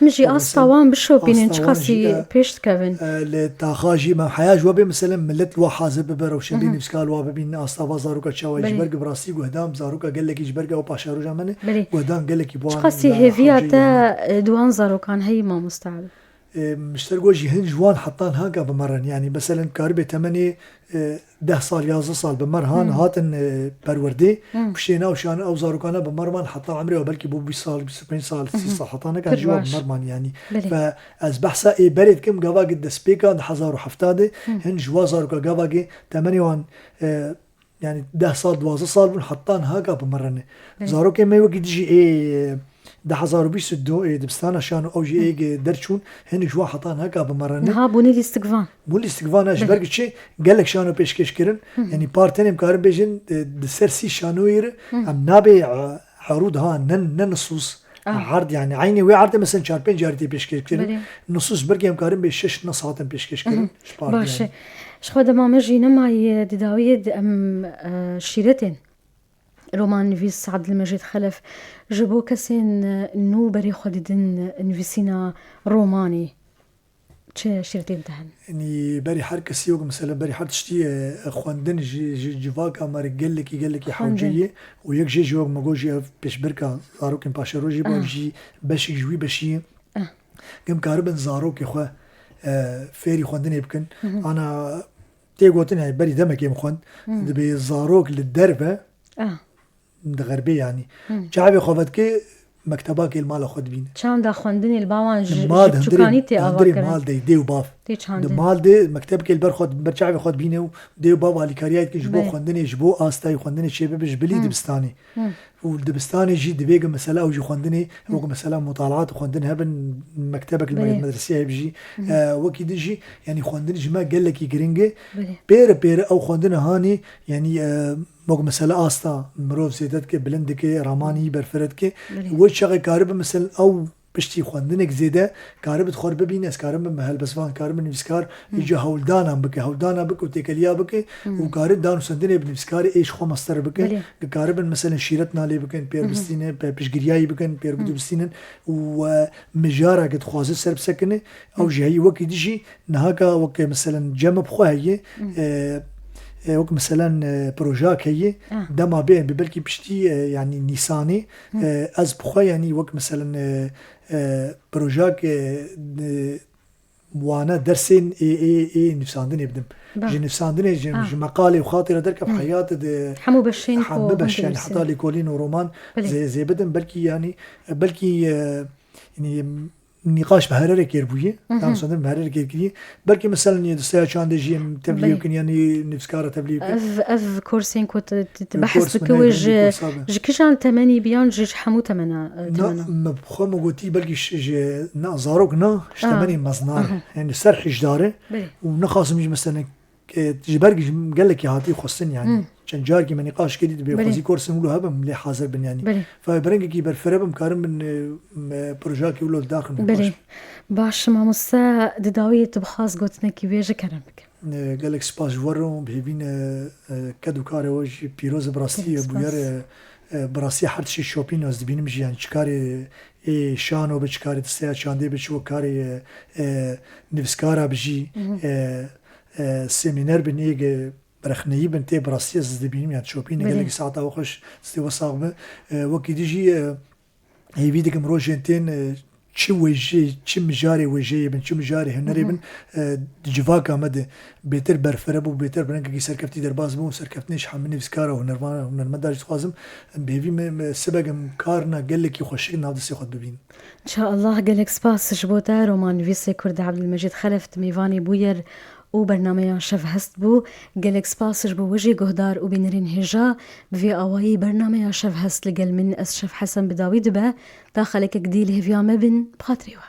Min jî wek asta mesela wan bişopînin, asta wan çiqasî jî, e, pêş dikevin. e, li taxa jî me heya ji we bê, meselen milet li we hazir bibe, rewşenbîr Mhm. nivîskar li we bibînin, asta va zaroka çawa ji Belê. ber ge bi rastî guhdan zaroka gelekî ji ber ge ew paşeroja me ne, Belê. guhdan gelekî bi wan Çiqasî me hêviya hewce te, yani. e, di wan zarokan heyî mamoste Elî? E, mişter got jî hin ji wan hetan haka bi me re ne. Yanî meselen karibê temenê, e, deh sal, yazdeh sal bi me re han, Hı. hatin, e, perwerdê. Hı. Piştê nav şan ew zarokana bi me re man heta emrê we belkî bû bîst sal, bîst û pênc sal, Hı hı. sî sal hetan haka Pir ji we baş. bi me re man yanî. Belê. Ve ez behsa ê berê dikim gava ki destpêka di hezar û hefta de Hı. hin ji wa zaroka gava ki temenê wan, e, yanî deh sal, duwazdeh sal bûn, heta niha ka bi me re ne. Belê. Zarokên me wekî dijî ê du hezar û bîst û du ê dibistana şan û ew jî Hı. ê ge derçûn, hinek ji wan heta niha ka bi me re ne. Niha bûne lîstikvan. Bûn lîstikvan, ji Belê. ber ki çi gelek şano pêşkêş kirin. Hı hı. Yanî par tenê em karin bêjin, e, di ser sî şanoyê re Hı. em nabê, e, herûd ha, ne, ne nisûs. Ah. Erd, yani eynî wê erdê mesela çar pênc carî tê pêşkêş kirin. Belê. Nusûs belkî em karin bê şeş nas hatin pêşkêş kirin. Mhm. Ji par Baş e. Ji xwe dema me jî nema ye di dawiyê de em, e, şîretên romannivîs Abdilmecîd Xelef ji bo kesên, e, nû berê xwe didin, e, nivîsîna romanî. Çi şîretên te hene? Yanî berî her kesî wek mesela berî her tiştî, e, xwendin ji, ji civaka me re gelekî, gelekî Xwendin. hewce ye û yek jê jî wek me got jî ev pêşbirka zarokên paşerojê bû, ev Aha. jî beşek ji wî beşî ye. Ah. Em karibin zarokê xwe, e, fêrî xwendinê bikin. Mhm. Ana tê gotin, yani berî demekê min xwend, Mhm. dibê zarok li derve Ah. di xerbê yanî. Hmm. Çavê xwe vedike mektebakê li mala xwe dibîne. Çanda xwendinê li ba wan ji, Li mal ji piçûkanî tê ava kirin. Mal de dê û bav. Tê çandin. Di mal de mektebkê li ber xwe, ber çavê xwe dibîne û dê û bav alîkariya dikin ji bo Belê. xwendinê, ji bo astayî xwendinê çêbibe ji bilî Hmm. dibistanê. Hmm. Û li dibistanê jî divê ki mesela ew jî xwendinê, Hmm. wek mesela mutalaat û xwendin hebin, mektebek li Belê. medreseyê hebî jî. Hmm. E, wekî din jî, yanî xwendin ji me gelekî giring e. Belê. Pêre pêre ew xwendina hanê, yanî, e, Wek mesela asta mirov zêde dike, bilind dike, ramanî berfireh dike. Belê. Wê çaxê karibe mesela ew piştî xwendinek zêde karibe di xwe re bibîne, ez karim bim helbestvan, karim bim nivîskar, Hı. îca hewldanan bike, hewldana bike û têkeliya bike Hı. û karin danûsandinê bi nivîskarê ê ji xwe mestir bike. Belê. Ki karibin mesela şîretna lê bikin, pêr Hı hı. bistînin, pe-, piştgiriyayî bikin, pêr Hı. bidubistînin û, e, mijara ki dixwaze ser bisekine, ew Hı. jî heyî wekî dijî Niha ka weke, meselen, cem bi xwe heye, Hı. e, e, wek, meselen, e, projak heye, Ah. dema bê, em bê belkî piştî, e, yanî Nîsanê, Hı. e, ez bi xwe, yanî wek, meselen, e, e, projak, e, e, wana dersên ê, ê, ê nivîsandinê bidim. Ba. Ji nivîsandinê, ji, Ah. ji meqalê û xatirê derkev Hı. heyatê de Hemû beşên ku hemû hûn beş, yanî dinivîsin. heta lêkolîn û roman Belê. zê-, zê bidim. Belkî, yanî, e, belkî, e, yanî, nîqaş bi herêrê kêr bûye. Mhm. Danûsandin bi herêrê kêr kiriye. Belkî, meselen, yê di seya çandê jî em tevlî Belê. bikin, yanî nivîskara tevlî bikin. Ev, ev kursên ku tu, tu, tu Ev behs kurs dike min wê heye, ji, belkî kursa be. ji kîjan temenî biyan ji, ji hemû temena, e, Na, temena? me bi xwe me gotî belkî ji, ji, na, zarok na, ji Ah. temenê mezin re. Aha. Yanî ser hîjdar e. Belê. Û nexasim jî, meselen, e, ji ber ji gelekî hatî xwestin, yanî. Hmm. Çend carekî me nîqaş kirî, dibê Belê. xwezî kursên wilo hebin, lê hazir bin, yanî. Belê. Fa bi rengekî berfireh bim, karim bin, e, me, projeyakî wilo daxin Belê. nîqaş. Baş, mamoste, di dawiyê tu bixwaz gotinekî bêje, kerem bike. E, gelek spas ji we re, bi hêvî ne, e, ked û karê we jî pîroz e, bi rastî Gelek spas. bûyer, e, e, bi rastî her tiştî şopîn ez dibînim jî, yanî çi karê ê şano be, çi karê di seya çandê be, çi wek karê, e, e, nivîskara be jî, Mhm. e, e, semîner bin ê ge, Birexneyî bin tê, bi rastî ez dibînim, yan şopîne Belê. gelekî saeta we xweş, destê we sax be. E, wekî dî jî, e, hêvî dikim rojên tên, e, çi wêjê, çi mijarê wêjeyê bin, çi mijarê hunerê Hı hı. bin, e, di civaka me de bêtir berfireh bû, bêtir bi rengekî serkeftî derbas bû û serkeftinê ji hemî nivîskara û hunervan-, hunermenda jî dixwazim, em bi hêvî me, me sibek em karina gelekî xweşik nav destê xwe dibînin. Înşaallah, gelek spas ji bo te, romannivîsê Kurd Ebdulmecîd Xelef di mêvanê bûyer û bernameya Şevhest bû. Gelek spas ji bo we jî guhdar û bînerên hêja. Bi vê awayî bernameya Şevhest li gel min, ez Şevhesen, bi dawî dibe. Ta xelekek dî li hêviya me bin, bi xatirê we.